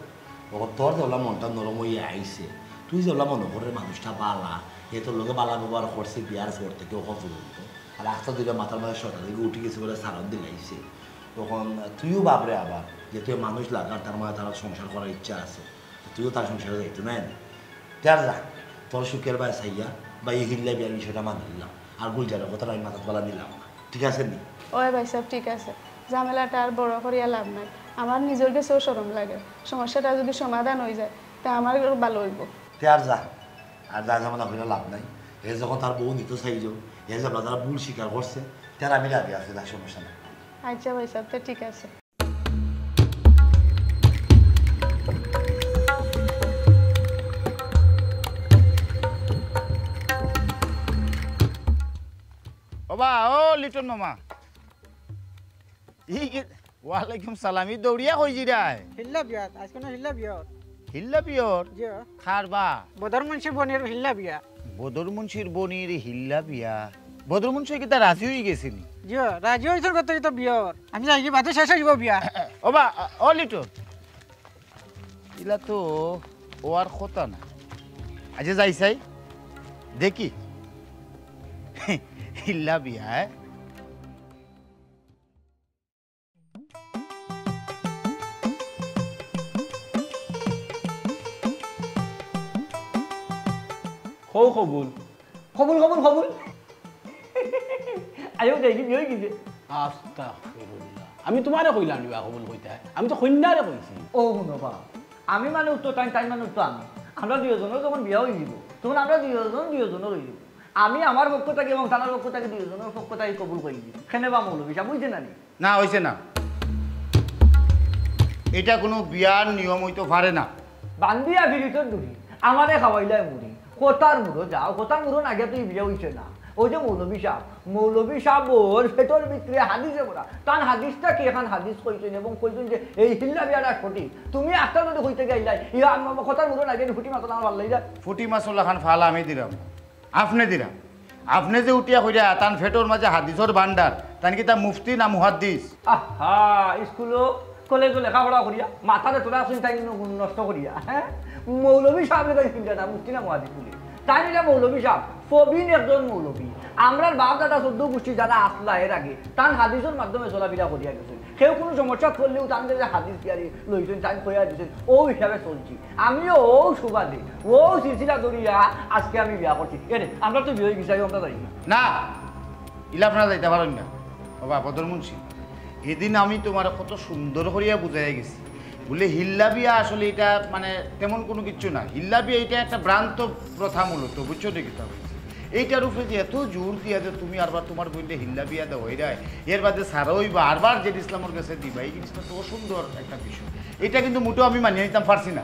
অখন তোর যেবলা মনটা নরম অইয়া আইছে, তুই যেবলা মনো কররে মানুষটা বালা, হে তোর লগে বালা ব্যবহার করছে বিয়ার পর থাকি অখন পর্যন্ত, আর আস্তা দুইটা মাথার মাঝে শয়তানি উঠি গেছে বলে সারন দিলাইছে, অখন তুইও ভাবরে আবার যে তুই মানুষ লাগার, তার মানে তার সংসার করার ইচ্ছা আছে, তুইও তার সংসারে যাইতে নায় না। তে আর যা, তোর সুখের বায় চাইয়া বা এই হিল্লা বিয়ার বিষয়টা মানি নিলাম, আর গুলজারের কথাটা আমি মাথাত বালা নিলাম না, ঠিক আছে নি? ওই ভাইসাব, ঠিক আছে, ঝামেলাটা আর বড় করিয়া লাভ নাই। আমার নিজর গেছেও শরম লাগে। সমস্যাটা যুদি সমাধান অই যায়, তে আমার ভালা অইবো। তে আর যা, আর যা ঝামেলা করিয়া লাভ নাই। হে যখন তার বউ নিতো চাইলো, হে যে বাজার ভুল স্বীকার করছে, তে আর আমি রাজি আছি, যা সমস্যা নাই। আচ্ছা ভাইসাব, তে ঠিক আছে। ও বা, ও লিটন মামা। ই কি, ওয়ালাইকুম সালাম, ই দৌড়িয়া কই যিরায়? হিল্লা বিয়াত, আইজ কুনু হিল্লা বিয়াত। হিল্লা বিয়াত? জি। কার বা? বদর মুন্সির বইনর হিল্লা বিয়া। বদর মুন্সির বইনর হিল্লা বিয়া? বদর মুন্সি কিতা রাজি অই গেছে নি? জি, রাজি অইছইন কত তো বিয়ার। আমি যাইগি বাদে শেষ অইবো বিয়া। ও বা, ও লিটন। ইলা তো অওয়ার কথা না। আচ্ছা যাই চাই। দেখি। হিল্লা বিয়া, হ্যাঁ? কও কবুল। কবুল, কবুল, কবুল। আইও দেখি, বিয়া অই গেছে। আস্তাগফিরুল্লাহ। আমি তুমারে কইলাম নি বা কবুল কইতায়? আমি তো কইন্যারে কইছি। ও হুনো বা, আমি মানে উত্তর তাইন, তাইন মানে উত্তর আমি। আমরা দুইওজনর যখন বিয়া অই যিবো, তখন আমরা দুইওজন দুইওজনর অই যিবো। আমি আমার পক্ষ থাকি এবং তান পক্ষ থাকি দুইওজনর পক্ষ থাকি কবুল করি দিছি। কেনে বা মৌলভী সাব, অইছে না নি? না, অইছে না। ইটা কুনু বিয়ার নিয়ম অইতো পারে না। বান্ধিয়া ফিরিতর দড়ি, আমারে খাওয়াইলায় মুড়ি। কথার মুড়ো যাও, কথার মুড়ো না গিয়া তো ই বিয়া অইছে না। অউ যে মৌলভী সাব, মৌলভী সাবর পেটর ভিতরে হাদিসে ভরা। তান হাদিসটা কি এখান হাদিস কইছইন এবং কইছইন যে এই হিল্লা বিয়াটা সঠিক। তুমি একটা যুদি কইতে গেলায়, ইয়া, আম-, আম-, কথার মুড়ো না গিয়া ফুটি মাছ না পারলে যা। ফুটি মাছর লাখান ফাল আমি দিরাম। আপনে দিরা। আপনে যে উঠিয়া কইরা, তান পেটর মাঝে হাদিসর ভান্ডার, তান কিতা মুফতি না মুহাদ্দিস? আহা, ইস্কুলো, কলেজো লেখাপড়া করিয়া, মাথার তোরা আছইন তাইন নষ্ট করিয়া, হ্যাঁ? মৌলভী সাবরে তাইন চিনরা না, মুফতি না মুহাদ্দিস বুলি। তাইন অইলা মৌলভী সাব, প্রবীণ একজন মৌলভী। আমরার বাপ দাদা চৌদ্দ গুষ্টি যারা আছলা এর আগে, তান হাদিসর মাধ্যমে চলাফিরা করিয়া গেছইন। কেউ কুনু সমস্যাত পড়লেও তান গেছে হাদিস দিয়ারি লইছইন, তাইন কইয়া দিছইন, অউ হিসাবে চলছি। আমিও অউ সুবাদে, অউ সিলসিলা ধরিয়া আইজকে আমি বিয়া করছি। এরে, আমরা তো বিয়া অই গেছি, আমরা যাই না। না, ইলা আপনারা যাইতা পারইন না। ও বা বদর মুন্সি, হিদিন আমি তুমারে কত সুন্দর করিয়া বুঝাইয়া গেছি। বুলে হিল্লা বিয়া আসলে ইটা মানে তেমন কুনু কিচ্ছু না। হিল্লা বিয়া ইটা একটা ভ্রান্ত প্রথা মূলত, বুঝছো নি কিতা? ইটার উপরে যে এত জোর দিয়া যে তুমি আরবার তুমার বইনরে হিল্লা বিয়া দেওয়াইরায়, এর বাদে ছাড়া অইবা, আরবার জেড ইসলামর গেছে দিবা, ই জিনিসটা তো অসুন্দর একটা বিষয়। ইটা কিন্তু মোটেও আমি মানিয়া নিতাম পারছি না।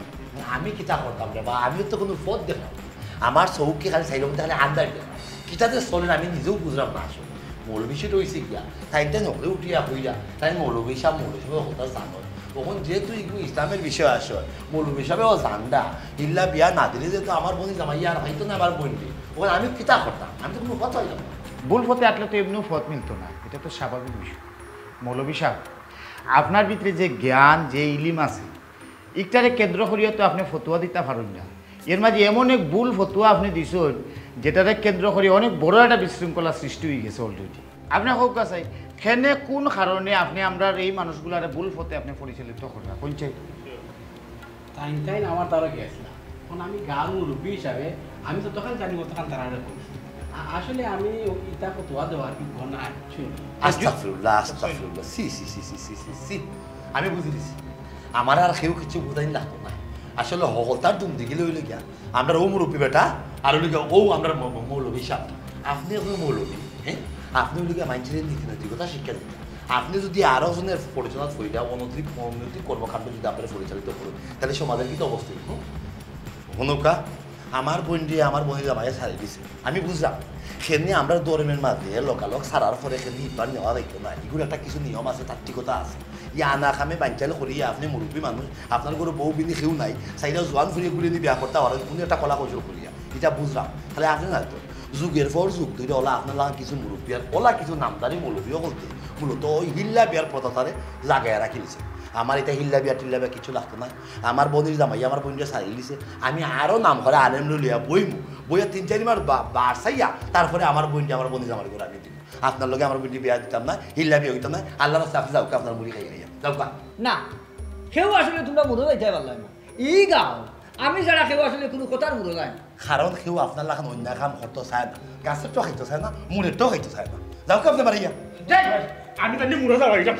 আমি কিতা করতাম রে বা, আমিও তো কুনু পথ দেখলাম না। আমার চউখ কি খালি চাইরোবায় খালি আন্দাইর দেখা। কিতা যে চলের আমি নিজেও বুঝলাম না আসলে। মৌলভী সাব অইছে গিয়া, তাইন তাইন হকলে উঠিয়া কইরা, তাইন মৌলভী সাব, মৌলভী সাবর কথা জানইন। অখন যেহেতু ইগু ইসলামর বিষয় আসে, মৌলভী সাবেও জানরা, হিল্লা বিয়া না দিলে যেহেতু আমার বইন জামাইয়ে আর পাইতো না আমার বইনরে। অখন আমি কিতা করতাম? আমি তো কুনু পথ পাইলাম না। ভুল পথে আটলে তো এমনেও পথ মিলতো না, ইটা তো স্বাভাবিক বিষয়। মৌলভী সাব, আপনার ভিতরে যে জ্ঞান, যে ইলিম আছে, ইকটারে কেন্দ্র করিয়া তো আপনে ফতুয়া দিতা পারইন না। এর মাঝে এমন এক ভুল ফতুয়া আপনে দিছইন, যেটারে কেন্দ্র করিয়া অনেক বড় একটা বিশৃঙ্খলা সৃষ্টি অই গেছে already। আপনে কউক্কা চাই, কেনে কুন কারণে আপনে আমরার এই মানুষগুলারে ভুল পথে আপনে পরিচালিত কররা? কইন চাই। তাইন তাইন আমার দ্বারা গেছলা। অখন আমি গাঁওর মুরব্বি হিসাবে আমি যতখান জানি অতখান তারারে কইছি। আ-, আসলে আমি ইতা ফতোয়া দেওয়ার যোগ্য নায়, শুনি। আস্তাগফিরুল্লাহ, আস্তাগফিরুল্লাহ। সি, সি, সি, সি, সি, সি, সি। আমি বুঝি দিছি। আমার আর কেউ কিছু বুঝাইন লাগতো না। আসলে হকলতার দুম দিগিলে অইল গিয়া, আমরা ও মুরব্বী বেটা, আর অইল গিয়া ও আমরা ম-, ম-, মৌলভী সাহেব। আপনি এখন মৌলভী, হ্যাঁ? আপনি অইল গিয়া মানুষের নীতি নৈতিকতা শিক্ষা দিতা। আপনি যদি আরো জনের পরিচালনা করিয়া অনৈতিক, অনৈতিক কর্মকাণ্ড যদি আপনারা পরিচালিত করেন, তাহলে সমাজের কি অবস্থা হইব? হুনউক্কা, আমার বইনরে আমার বইন জামাইয়ে ছাড়ি দিছে। আমি বুঝলাম, কেনে আমরা ধর্মের মাঝে লকালক ছাড়ার পরে কেনে ইবার নেওয়া যাইতো না। এগুলো একটা কিছু নিয়ম আছে, তাত্ত্বিকতা আছে। ইয়া না খামে বাঞ্চাল করিয়া আপনি মুরব্বী মানুষ, আপনার ঘরে বউ বিনি কেউ নাই, চাইরা জোয়ান ফুরিয়ে গুলি নিয়ে বিয়া করতে পারেন, কোনো একটা কলা কৌশল করিয়া। এটা বুঝলাম। তাহলে আপনি না তো যুগের পর যুগ ধরে ওলা আপনার লাগা কিছু মুরব্বী আর ওলা কিছু নামদারি মৌলভীও বলতে মূলত ওই হিল্লা বিয়ার প্রথাতারে জাগাইয়া রাখিলিছে। আমার এটা হিল্লা বিয়া টিল্লা বিয়া কিছু লাগতো না। আমার বইনর জামাই আমার বইনরে ছাড়ি দিছে, আমি আরো নাম করে আলেম লইয়া বইমু, বইয়া তিন চারি মাস বা-, বার চাইয়া, তারপরে আমার বইনরে আমার বইনর জামাইর ঘরে আমি দিমু। আপনার লগে আমার বইনরে বিয়া দিতাম না, হিল্লা বিয়া হইতাম না। আল্লাহর রাস্তায় আপনি যাউক্কা, আপনার মুড়ি খাইয়া খাইয়া যাউক্কা। না, কেউ আসলে তোমরা মুড়ো যাইতে পারলাম না। ই গাও, আমি ছাড়া কেউ আসলে কোনো কথার মুড়ো যায় না। কারণ কেউ আপনার লাখান অন্য কাম করতে চায় না, গাছের তো খাইতে চায় না, মুড়ের তো খাইতে চায় না। যাউক্কা আপনি বাড়িয়া। যাই ভাই, আমি তাহলে মুড়ো যাওয়াই যাম।